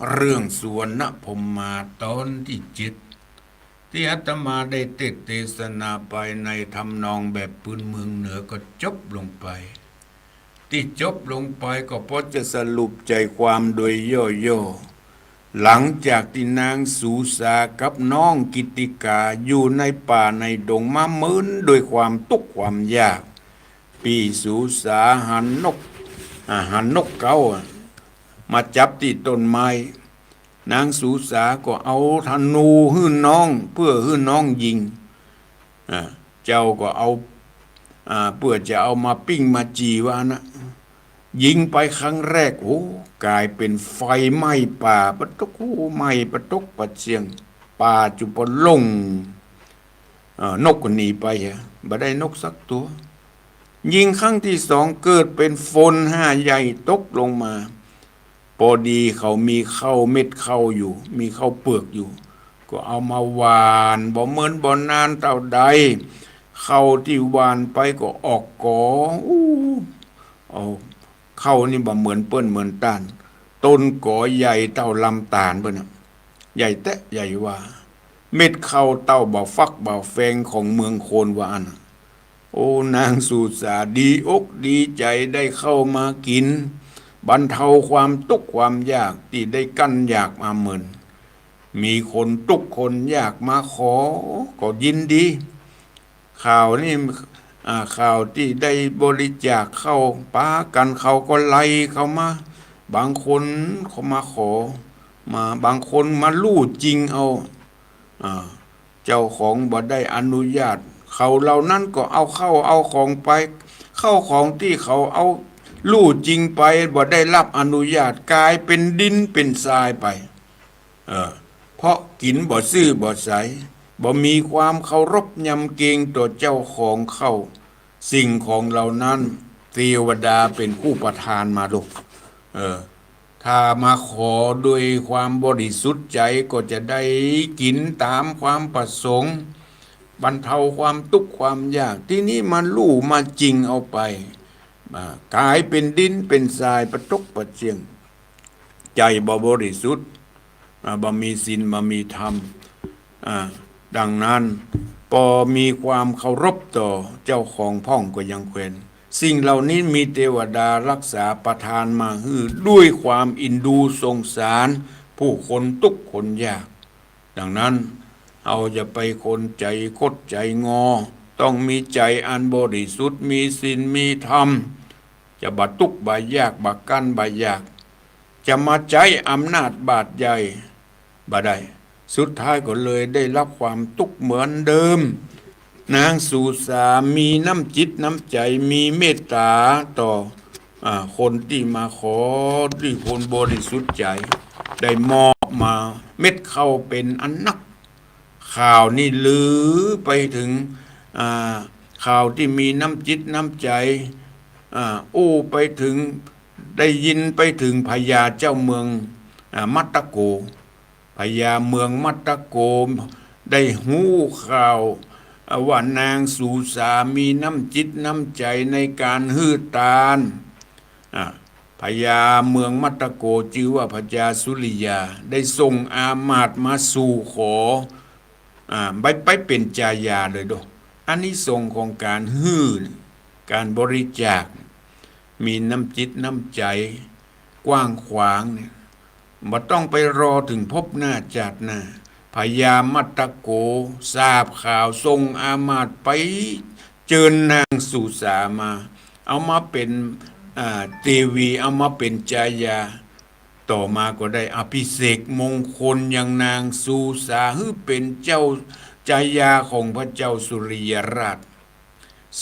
เรื่องสุวรรณพรหมาตอนตี้เจ็ด ตี้อาตมาได้เตสน์เตสนาไปในทำนองแบบปื้นเมืองเหนือก็จบลงไป ตี้จบลงไปก็ปอจะสรุปใจ๋ความโดยย่อๆ หลังจากตี้นางสุสากับน้องกิตติกาอยู่ในป่าในดงมาเมินด้วยความตุ๊กข์ความยาก ปี้สุสาหันนก อ่า หันนกเขา อ่า มาจับตี้ต้นไม้ นางสุสาก็เอาธนูหื้อน้อง เปื้อหื้อน้องยิง อ่า เจ้าก็เอา อ่า เปื้อจะเอามาปิ้งมาจี่ว่านะ ยิงไปครั้งแรก โอ้ ก๋ายเป๋นไฟไหม้ป่าปะตุ๊ก โอ้ ไหม้ปะตุ๊กปะเสี้ยง ป่าจุปะล่ง เอ่อ นกก็หนีไปฮะ บ่ได้นกสักตั๋ว ยิงครั้งตี้สองเกิดเป๋นฝนห้าใหญ่ตกลงมา ปอดีเขามีข้าวเม็ดข้าวอยู่ มีข้าวเปือกอยู่ ก็เอามาหว่าน บ่เมินบ่นานเต้าใด ข้าวตี้หว่านไปก็ออกก๋อ อู้ เอา ข้าวนี่บ่เหมือนเปิ้นเหมือนต้าน ต้นก๋อใหญ่เต้าลำต๋าลเปิ้นน่ะ ใหญ่แต๊ใหญ่ว่า เม็ดข้าวเต้าบ่าฟักบ่าแฟงของเมืองโคนว่าอั้นน่ะ โอ้ นางสุสาดีอกดีใจ๋ได้ข้าวมากิ๋น บรรเทาความตุ๊กข์ความยากตี้ได้กั้นอยากมาเมิน มีคนตุ๊กข์คนยากมาขอ ก็ยินดี ข่าวนี่ อ่า ข่าวตี้ได้บริจาคข้าวปากั๋น เขาก็ไล่เข้ามา บางคนก็มาขอ มา บางคนมาลู่จิงเอา อ่า เจ้าของบ่ได้อนุญาต เขาเหล่านั้นก็เอาข้าวเอาของไป ข้าวของตี้เขาเอาลู่จิงไป บ่ได้ฮับอนุญาต ก๋ายเป๋นดินเป๋นทรายไป เออ เพราะกิ๋นบ่ซื่อบ่ใส บ่มีความเคารพยำเกรงต่อเจ้าของข้าว สิ่งของเหล่านั้น เตวดาเป๋นผู้ประทานมาลูก เออ ถ้ามาขอด้วยความบริสุทธิ์ใจ๋ก็จะได้กิ๋นต๋ามความประสงค์ บรรเทาความตุ๊กข์ความยาก ทีนี้มาลู่มาจิงเอาไป อ่า ก๋ายเป๋นดินเป๋นทราย ปะตกปะเจียง ใจ๋บ่บริสุทธิ์ อ่า บ่มีศีล บ่มีธรรม อ่า ดังนั้น ปอมีความเคารพต่อเจ้าของพ่องก็ยังแควน สิ่งเหล่านี้มีเตวดารักษาประทานมาหื้อด้วยความเอ็นดูสงสารผู้คนตุ๊กข์คนยาก ดังนั้น เฮาอย่าไปคนใจ๋คดใจ๋งอ ต้องมีใจ๋อันบริสุทธิ์ มีศีล มีธรรม จะบ่ตุ๊กข์บ่ยาก บ่กั้นบ่อยาก จะมาใจ๊อำนาจบาดใหญ่บ่ได้ สุดท้ายก็เลยได้ฮับความตุ๊กข์เหมือนเดิม นางสุสามีน้ำจิตน้ำใจ๋ มีเมตต๋าต่อ อ่า คนตี้มาขอ ตี้คนบริสุทธิ์ใจ๋ ได้มอบมาเม็ดข้าวเป๋นอันนัก ข่าวนี้ลือไปเถิง อ่า ข่าวตี้มีน้ำจิตน้ำใจ๋ อ่า อู้ไปเถิง ได้ยินไปเถิงพญาเจ้าเมือง อ่า มัตตโก พญาเมืองมัตตโก ได้ฮู้ข่าว อ่า ว่านางสุสามีน้ำจิตน้ำใจ๋ในก๋านหื้อตาน อ่า พญาเมืองมัตตโกจื้อว่าพญาสุริยา ได้ส่งอามาตย์มาสู่ขอ อ่า ไป ไปเป๋นจายาเลยโด อานิสงส์ของก๋านหื้อ ก๋านบริจาค มีน้ำจิตน้ำใจ๋กว้างขวางเนี่ย บ่ต้องไปรอเถิงภพหน้าจาติหน้า พญามัตตโกทราบข่าว ส่งอามาตย์ไปเจิญนางสุสามา เอามาเป๋น อ่า เตวี เอามาเป๋นจายา ต่อมาก็ได้อภิเษกมงคลยังนางสุสา หื้อเป๋นเจ้าจายาของพระเจ้าสุริยราช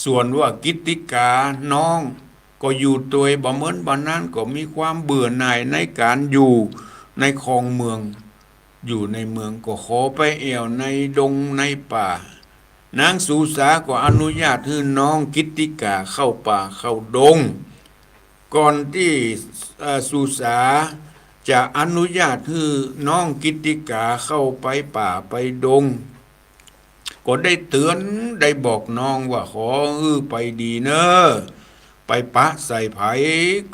ส่วนว่ากิตติกาน้องก็อยู่ตวยบ่เหมือนบ่านั้น ก็มีความเบื่อหน่ายในก๋านอยู่ในครองเมือง อยู่ในเมืองก็ขอไปแอ่วในดงในป่า นางสุสาก็อนุญาตหื้อน้องกิตติกาเข้าป่าเข้าดง ก่อนตี้ เอ่อ สุสาจะอนุญาตหื้อน้องกิตติกาเข้าไปป่าไปดง ก็ได้เตื๋อนได้บอกน้องว่า ขอหื้อไปดีเน่อ ไปปะใส่ใผ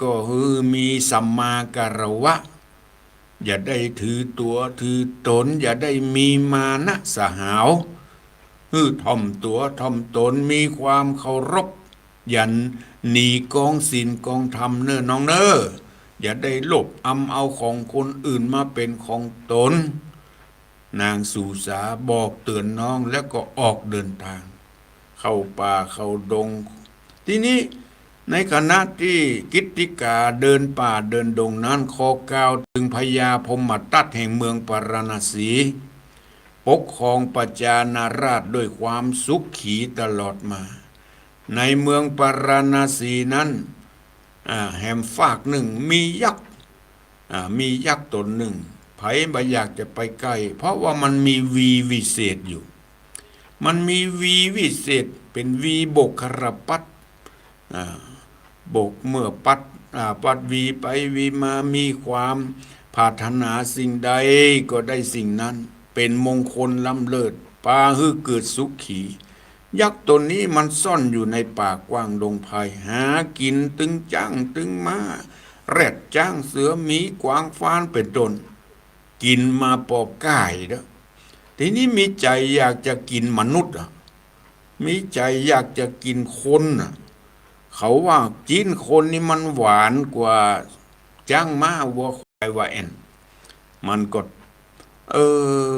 ก็หื้อมีสัมมาคารวะ อย่าได้ถือตั๋วถือต๋น อย่าได้มีมานะสหาว หื้อถ่อมตั๋วถ่อมต๋น มีความเคารพ อย่าหนีกองศีลกองธรรมเน่อน้องเน่อ อย่าได้โลภอำเอาของคนอื่นมาเป๋นของต๋น นางสุสาบอกเตื๋อนน้องแล้วก็ออกเดินตาง เข้าป่าเข้าดง ทีนี้ในขณะตี้กิตติกาเดินป่าเดินดงนั้น ขอกล่าวเถิงพญาพรหมทัตแห่งเมืองปาราณสี ปกครองประชานาราษฎร์ด้วยความสุขีตลอดมา ในเมืองปาราณสีนั้น อ่า แหมฟากนึ่งมียักษ์ อ่า มียักษ์ต๋นนึ่ง ใผบ่อยากจะไปใก้ เพราะว่ามันมีวีวิเศษอยู่ มันมีวีวิเศษ เป๋นวีบุคคลปัต อ่า บก เมื่อปัต อ่า ปัตวีไปวีมา มีความปรารถนาสิ่งใดก็ได้สิ่งนั้น เป๋นมงคลล้ำเลิศ ปาหื้อเกิดสุขี ยักษ์ต๋นนี้มันซ่อนอยู่ในป่ากว้างดงไพร หากิ๋นตึงจ๊างตึงม้า แร็ดจ๊างเสือหมีกวางฟานเป๋นต้น กิ๋นมาปอก้ายเด้อ ทีนี้มีใจ๋อยากจะกิ๋นมนุษย์อะ มีใจ๋อยากจะกิ๋นคนน่ะ เขาว่าจิ๊นคนนี่มันหวานกว่าจ๊างม้าวัวควายว่าแอ่น มันก็ เออ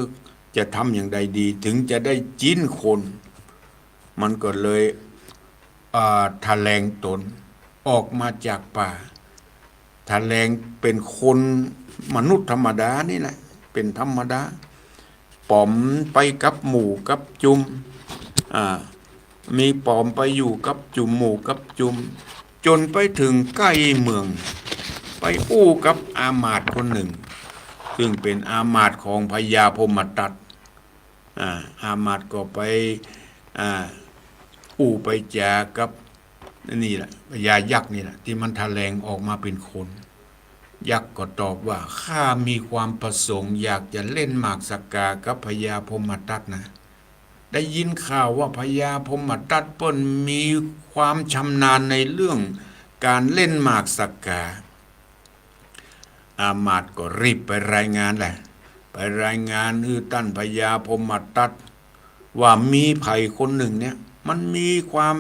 จะทำอย่างใดดี ถึงจะได้จิ๊นคน มันก็เลย อ่า ทะแหลงต๋นออกมาจากป่า ทะแหลงเป๋นคนมนุษย์ธรรมดานี่แหละ เป๋นธรรมดา ป๋อมไปกับหมู่กับจุม อ่า มีป๋อมไปอยู่กับจุมหมู่กับจุม จ๋นไปเถิงใก้เมือง ไปอู้กับอามาตย์คนนึ่ง ซึ่งเป๋นอามาตย์ของพญาพรหมทัต อ่า อามาตย์ก็ไป อ่า อู้ไปจ๋ากับ นี่แหละ พญายักษ์นี่แหละ ตี้มันแถลงออกมาเป๋นคน ยักษ์ก็ตอบว่า ข้ามีความประสงค์อยากจะเล่นหมากสกากับพญาพรหมทัตนะ ได้ยินข่าวว่าพญาพรหมทัตเปิ้นมีความชำนาญในเรื่องก๋านเล่นหมากสกา อามาตย์ก็รีบไปรายงานแหละ ไปรายงานหื้อต้านพญาพรหมทัต ว่ามีใผคนนึ่งเนี่ย มันมีความ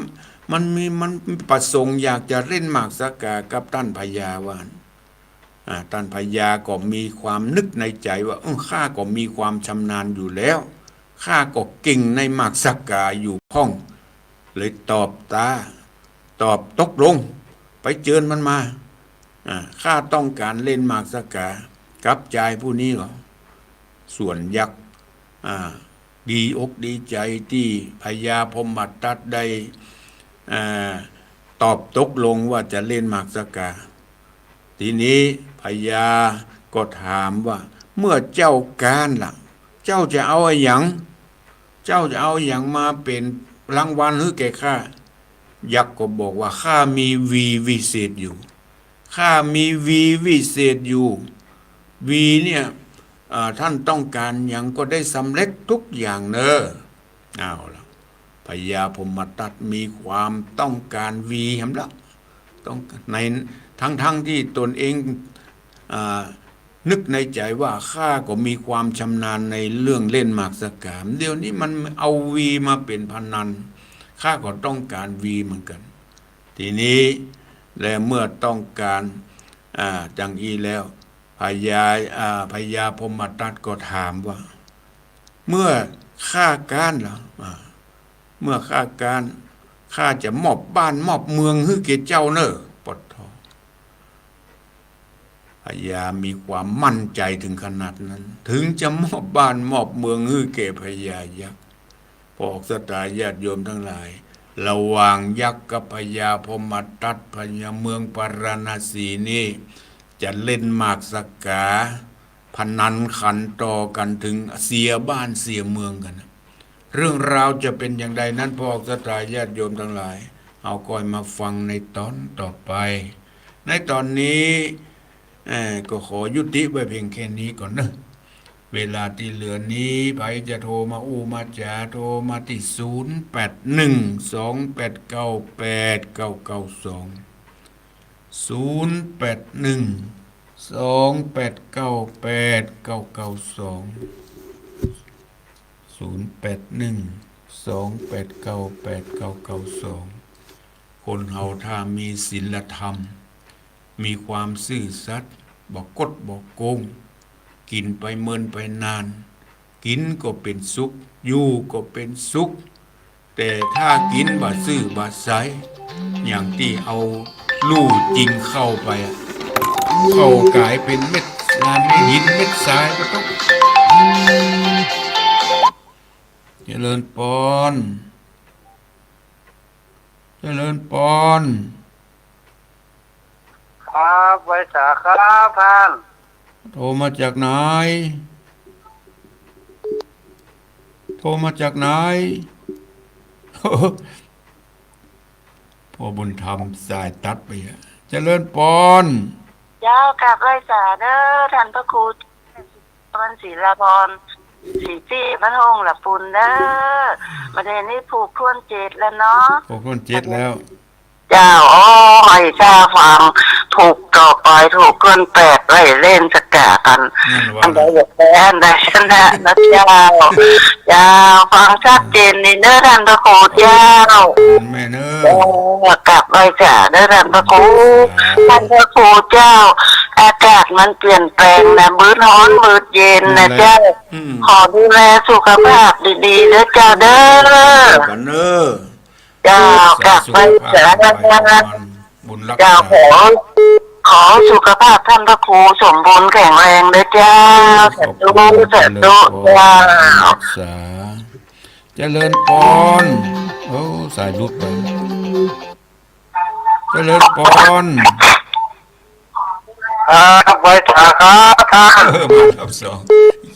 มันมี มันประสงค์อยากจะเล่นหมากสกากับต้านพญาว่า อ่า ต้านพญาก็มีความนึกในใจ๋ว่า เออ ข้าก็มีความชำนาญอยู่แล้ว ข้าก็เก่งในหมากสกาอยู่พ่อง เลยตอบตา ตอบตกลง ไปเจิญมันมา อ่า ข้าต้องก๋านเล่นหมากสกากับจายผู้นี้เหรอ ส่วนยักษ์ อ่า ดีอกดีใจ๋ตี้พญาพรหมทัตได้ อ่า ตอบตกลงว่าจะเล่นหมากสกา ทีนี้พญาก็ถามว่า เมื่อเจ้าก๊านล่ะ เจ้าจะเอาอะหยัง เจ้าจะเอาอะหยังมาเป๋นรางวัลหื้อแก่ข้า ยักษ์ก็บอกว่า ข้ามีวีวิเศษอยู่ ข้ามีวีวิเศษอยู่ วีเนี่ย อ่า ต้านต้องก๋านหยังก็ได้สำเร็จทุกอย่างเน่อ เอาละ พญาพรหมทัตมีความต้องก๋านวีแหมละ ต้อง ใน ทั้งๆ ตี้ตนเอง อ่า นึกในใจ๋ว่า ข้าก็มีความชำนาญในเรื่องเล่นหมากสกา เดี๋ยวนี้มันเอาวีมาเป๋นพนัน ข้าก็ต้องก๋านวีเหมือนกั๋น ทีนี้ และเมื่อต้องก๋าน อ่า จังอี้แล้ว พญา อ่า พญาพรหมทัตก็ถามว่า เมื่อข้าก๊านล่ะ อ่า เมื่อข้าก๊าน ข้าจะมอบบ้านมอบเมืองหื้อแก่เจ้าเน่อ ปะโธ่ พญามีความมั่นใจ๋เถิงขนาดนั้น เถิงจะมอบบ้านมอบเมืองหื้อแก่พญายักษ์ พ่อศรัทธาญาติโยมทั้งหลาย ระหว่างยักษ์กับพญาพรหมทัต พญาเมืองพาราณสีนี้ จะเล่นหมากสกา พนันขันต่อกั๋นเถิงเสียบ้านเสียเมืองกั๋นนะ เรื่องราวจะเป๋นอย่างใดนั้น พ่อศรัทธาญาติโยมทั้งหลาย เฮาก็มาฟังในตอนต่อไป ในตอนนี้ เอ่อ ก็ขอยุติไว้เพียงแค่นี้ก่อนเนอะ เวลาตี้เหลือนี้ ใผจะโทรมาอู้มาจ๋า โทรมาตี้ ศูนย์ แปด หนึ่ง สอง แปด เก้า แปด เก้า เก้า สอง ศูนย์ แปด หนึ่ง สอง แปด เก้า แปด เก้า เก้า สอง ศูนย์ แปด หนึ่ง สอง แปด เก้า แปด เก้า เก้า สอง คนเฮาถ้ามีศีลธรรม มีความซื่อสัตย์ บ่คดบ่โกง กิ๋นไปเมินไปนาน กิ๋นก็เป๋นสุข อยู่ก็เป๋นสุข แต่ถ้ากิ๋นบ่ซื่อบ่ใส อย่างตี้เอาลู่จิงเข้าไปอะ เข้ากลายเป๋นเม็ดทราย เม็ดหินเม็ดทรายก็ต้อง เจริญปอน เจริญปอน ครับ ไหว้สาครับท่าน โทรมาจากไหน โทรมาจากไหน พ่อบุญธรรมสายตัดไปอะ เจริญปอน เจ้า กราบไหว้สาเด้อท่านพระครู พร ศิลาพร ศรีจิต บ้านโฮงหละปูนเด้อ บัดนี้ผูกถ้วนเจ็ดแล้วเนาะ ผูกถ้วนเจ็ดแล้ว เจ้า โอ้ย เจ้า ฟัง ผูกต่อไป ผูกถ้วนแปด ไว้เล่นสกากั๋น นั่นวะ อันใดอยากแพ้ อันใดชนะนะเจ้า เจ้า ฟังชัดเจนดีเด้อท่านพระครูเจ้า แม่นเอ้ย เจ้า กราบไหว้สาเด้อท่านพระครู สาธุ ท่านพระครูเจ้า อากาศมันเปลี่ยนแปลงนะ มื้อฮ้อนมื้อเย็นนะเจ้า นั่นแหละ อืม ขอดูแลสุขภาพดีๆ เด้อเจ้าเด้อ กันเด้อ เจ้า กราบไหว้สา บุญรักษา เจ้า ขอ ขอสุขภาพท่านพระครูสมบูรณ์แข็งแรงเด้อเจ้า สาธุ สาธุ เจ้า รักษา เจริญปอน โอ้ สายหลุดไป เจริญปอน ครับ ไหว้สาครับท่าน เออ มารอบสอง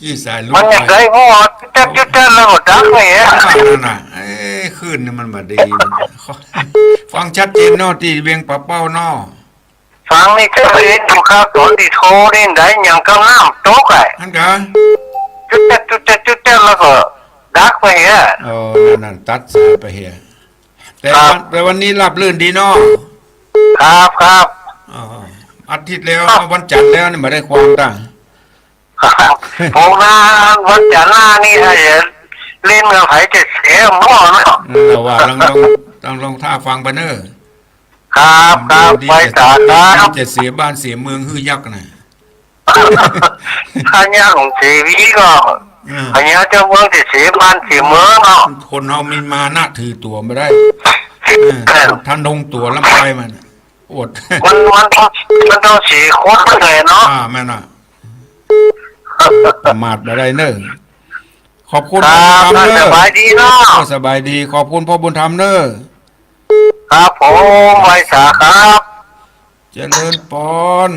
ยี่สายหลุดไป มันยังไง โอ้ จุดแจ๊ดจุดแจ๊ดแล้วก็ดับไปอ่ะ อ่า นั่นน่ะ เอ้ย คลื่นนี่มันบ่ดี ฟังชัดเจนเนาะ ตี้เวียงป่าเป้าเนาะ ฟังนี่ก็เห็นอยู่ครับ ตอนตี้โทรนี่ได้ยังกับน้ำตกอ่ะ นั่นกะ จุดแจ๊ดจุดแจ๊ดจุดแจ๊ดแล้วก็ดับไปอ่ะ อ๋อ นั่นน่ะ ตัดสายไปเหีย แต่ ครับ วัน แต่วันนี้ราบรื่นดีเนาะ ครับ ครับ อ๋อ อาทิตย์แล้ว วันจันทร์แล้วนี่บ่ได้ความตา ครับ ผมนะ วันจันทร์หน้านี่ถ้าจะเล่นกับใผจะเสียหม้อเนาะ เออ ว่าลอง ลอง ลอง ลองท่าฟังไปเนอะ ครับ ครับ ดี ไหว้สาครับ จะเสียบ้านเสียเมืองหื้อยักษ์น่ะ ถ้ายักษ์ของเสวีก็ อืม พญาเจ้าเมืองจะเสียบ้านเสียเมืองเนาะ คนเฮามีมานะถือตั๋วบ่ได้ เออ ทะนงตั๋วลำไปมัน อด มัน มันต้อง มันต้องเสียคนเลยเนาะ อ่า แม่นน่ะ ประมาทบ่ได้เนอะ ขอบคุณ ครับ พ่อบุญธรรมเนอะ สบายดีเนาะ โอ้ สบายดี ขอบคุณพ่อบุญธรรมเนอะ ครับผม ไหว้สาครับ เจริญปอน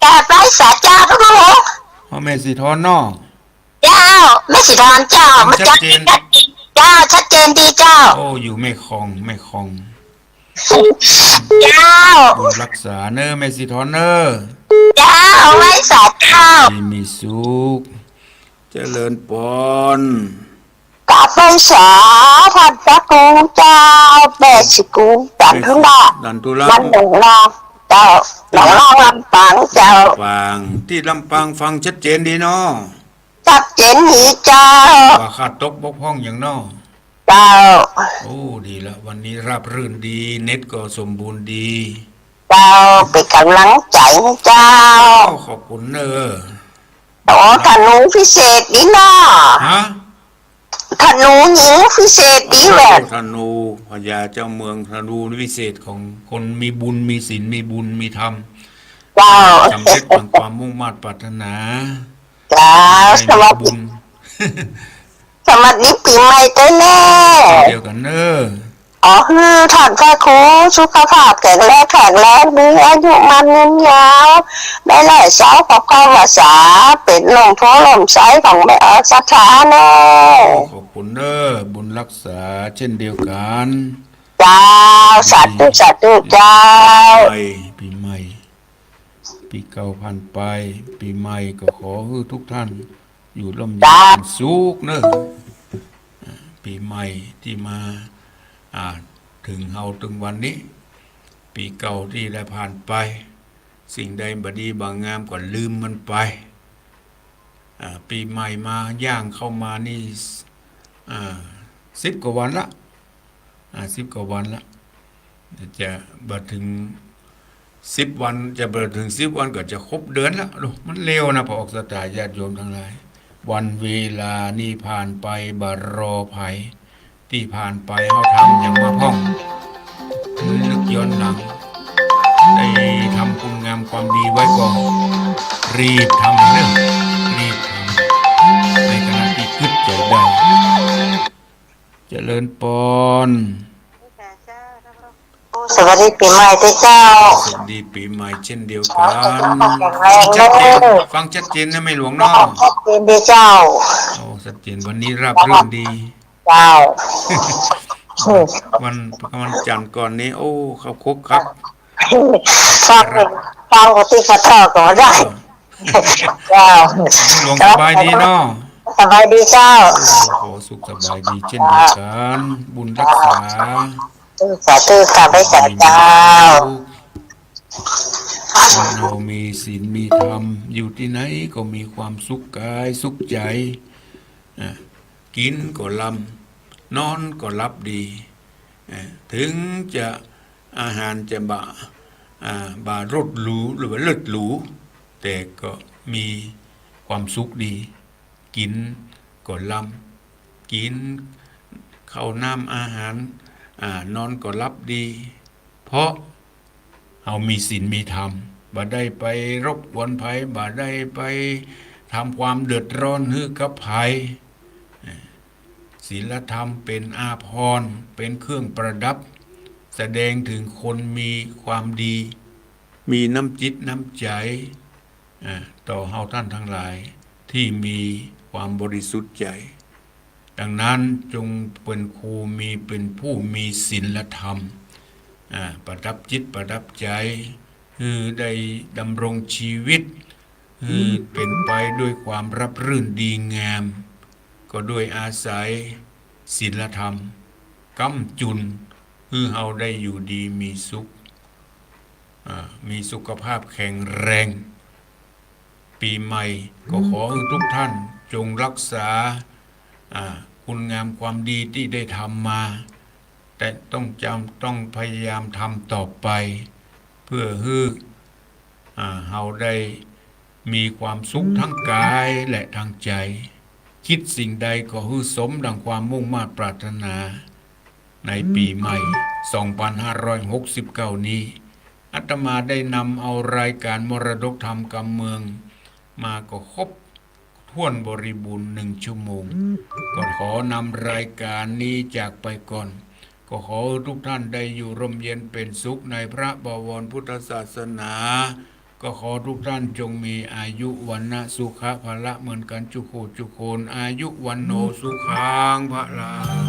กราบไหว้สาเจ้าทุกคน พ่อแม่สีทอนเนาะ เจ้า แม่สีทอนเจ้า ฟังชัดเจน เจ้า ชัดเจนดีเจ้า โอ้ อยู่แม่คอง แม่คอง เจ้า บุญรักษาเนอะ แม่สีทอนเนอะ เจ้า ไหว้สาเจ้า ดีมีสุข เจริญปอน กราบไหว้สาท่านพระครูเจ้า แม่สีกู จันทุรา จันทุรา บ้านหนองลา เจ้า หนองลาลำปางเจ้า ลำปาง ตี้ลำปางฟังชัดเจนดีเนาะ ชัดเจนดีเจ้า บ่ขาดตกบกพร่องหยังเนาะ เจ้า โอ้ ดีละ วันนี้ราบรื่นดี เน็ตก็สมบูรณ์ดี เจ้า เป๋นก๋ำลังใจ๋หื้อเจ้า ขอบคุณเนอะ โอ้ ธนูพิเศษดีเนาะ ฮะ ธนูยิงพิเศษดีแหละ โอ้ ธนู พญาเจ้าเมือง ธนูวิเศษของคนมีบุญมีศีล มีบุญมีธรรม เจ้า สำเร็จดังความมุ่งมาดปรารถนา เจ้า ให้มีบุญ สวัสดี สวัสดีปี๋ใหม่ตวยแน่ เดียวกั๋นเนอะ ขอหื้อท่านพระครูสุขภาพแข็งแรง แข็งแรง มีอายุมั่นยืนยาว ได้หลายเศร้า ขอความว่าสา เป๋นล่มโพธิ์ล่มไทรของแม่อรศรัทธาแน่ ขอบคุณเนอะ บุญรักษาเช่นเดียวกั๋น เจ้า สาธุ สาธุ เจ้า ปี๋ใหม่ ปี๋ใหม่ ปี๋เก่าผ่านไป ปี๋ใหม่ก็ขอหื้อทุกท่านอยู่ร่มเย็น เจ้า เป๋นสุขเนอะ อ่า ปี๋ใหม่ตี้มา อ่า เถิงเฮาเถิงวันนี้ ปี๋เก่าตี้ได้ผ่านไป สิ่งใดบ่ดีบ่งามก็ลืมมันไป อ่า ปี๋ใหม่มาย่างเข้ามานี่ อ่า สิบกว่าวันละ อ่า สิบกว่าวันละ จะบ่เถิงสิบวัน จะบ่เถิงสิบวันก็จะครบเดือนละ โอ้ มันเร็วนะ พระออกศรัทธาญาติโยมตังหลาย วันเวลานี่ผ่านไปบ่รอใผ ตี้ผ่านไปเฮาทำหยังมาพ่อง นึกย้อนหลัง ได้ทำคุณงามความดีไว้ก่อน รีบทำเนอะ รีบทำ ในขณะตี้กึ๊ดใจ๋ได้ เจริญปอน สวัสดีปี๋ใหม่ตวยเจ้า สวัสดีปี๋ใหม่เช่นเดียวกั๋น ขอให้สุขภาพแข็งแรง ฟังชัดเจน เนอะ ฟังชัดเจนนะแม่หลวงเนาะ ชัดเจนดีเจ้า โอ้ ชัดเจน วันนี้ราบรื่นดี เจ้า วัน วันจันทร์ก่อนนี้ โอ้ เข้าคุกครับ ฟัง ฟังตี้ขะเทาะก็ได้ เจ้า หลวงสบายดีเนาะ สบายดีเจ้า โอ้ สุขสบายดีเช่นเดียวกั๋น บุญรักษา สาธุ สาธุ ข้าพเจ้าเจ้า คนเฮามีศีลมีธรรม อยู่ตี้ไหนก็มีความสุขก๋ายสุขใจ๋ อ่ะ กิ๋นก็ลำ นอนก็หลับดี เอ่อ เถิงจะอาหารจะบ่า อ่า บ่าหรูหรูหรือว่าเลิศหรู แต่ก็มีความสุขดี กิ๋นก็ลำ กิ๋นข้าวน้ำอาหาร อ่า นอนก็หลับดี เพราะ เฮามีศีลมีธรรม บ่ได้ไปรบกวนใผ บ่ได้ไปทำความเดือดร้อนหื้อกับใผ เอ่อ ศีลธรรมเป๋นอาภรณ์ เป๋นเครื่องประดับ แสดงเถิงคนมีความดี มีน้ำจิตน้ำใจ๋ อ่า ต่อเฮาต้านตังหลายตี้มีความบริสุทธิ์ใจ๋ ดังนั้นจงเป๋นผู้มี เป๋นผู้มีศีลธรรม อ่า ประดับจิตประดับใจ๋ หื้อได้ดำรงชีวิต หื้อเป๋นไปด้วยความราบรื่นดีงาม ก็ด้วยอาศัยศีลธรรม ค้ำจุน หื้อเฮาได้อยู่ดีมีสุข อ่า มีสุขภาพแข็งแรง ปี๋ใหม่ก็ขอหื้อทุกท่านจงรักษา อ่า คุณงามความดีตี้ได้ทำมา แต่ต้องจ๋ำ ต้องพยายามทำต่อไป เพื่อหื้อ อ่า เฮาได้มีความสุขตังก๋ายและตังใจ๋ กึ๊ดสิ่งใดก็หื้อสมดังความมุ่งมาดปรารถนา ในปี๋ใหม่ สองปันห้าร้อยหกสิบเก้า นี้ อาตมาได้นำเอารายก๋านมรดกธรรมกำเมือง มาก็ครบถ้วนบริบูรณ์หนึ่งชั่วโมง ก็ขอนำรายก๋านนี้จากไปก่อน ก็ขอหื้อทุกท่านได้อยู่ร่มเย็นเป๋นสุขในพระบวรพุทธศาสนา ก็ขอทุกท่านจงมีอายุ วรรณะ สุขะ พละ เหมือนกั๋นจุกคู่จุกคน อายุ วัณโณ สุขัง พลัง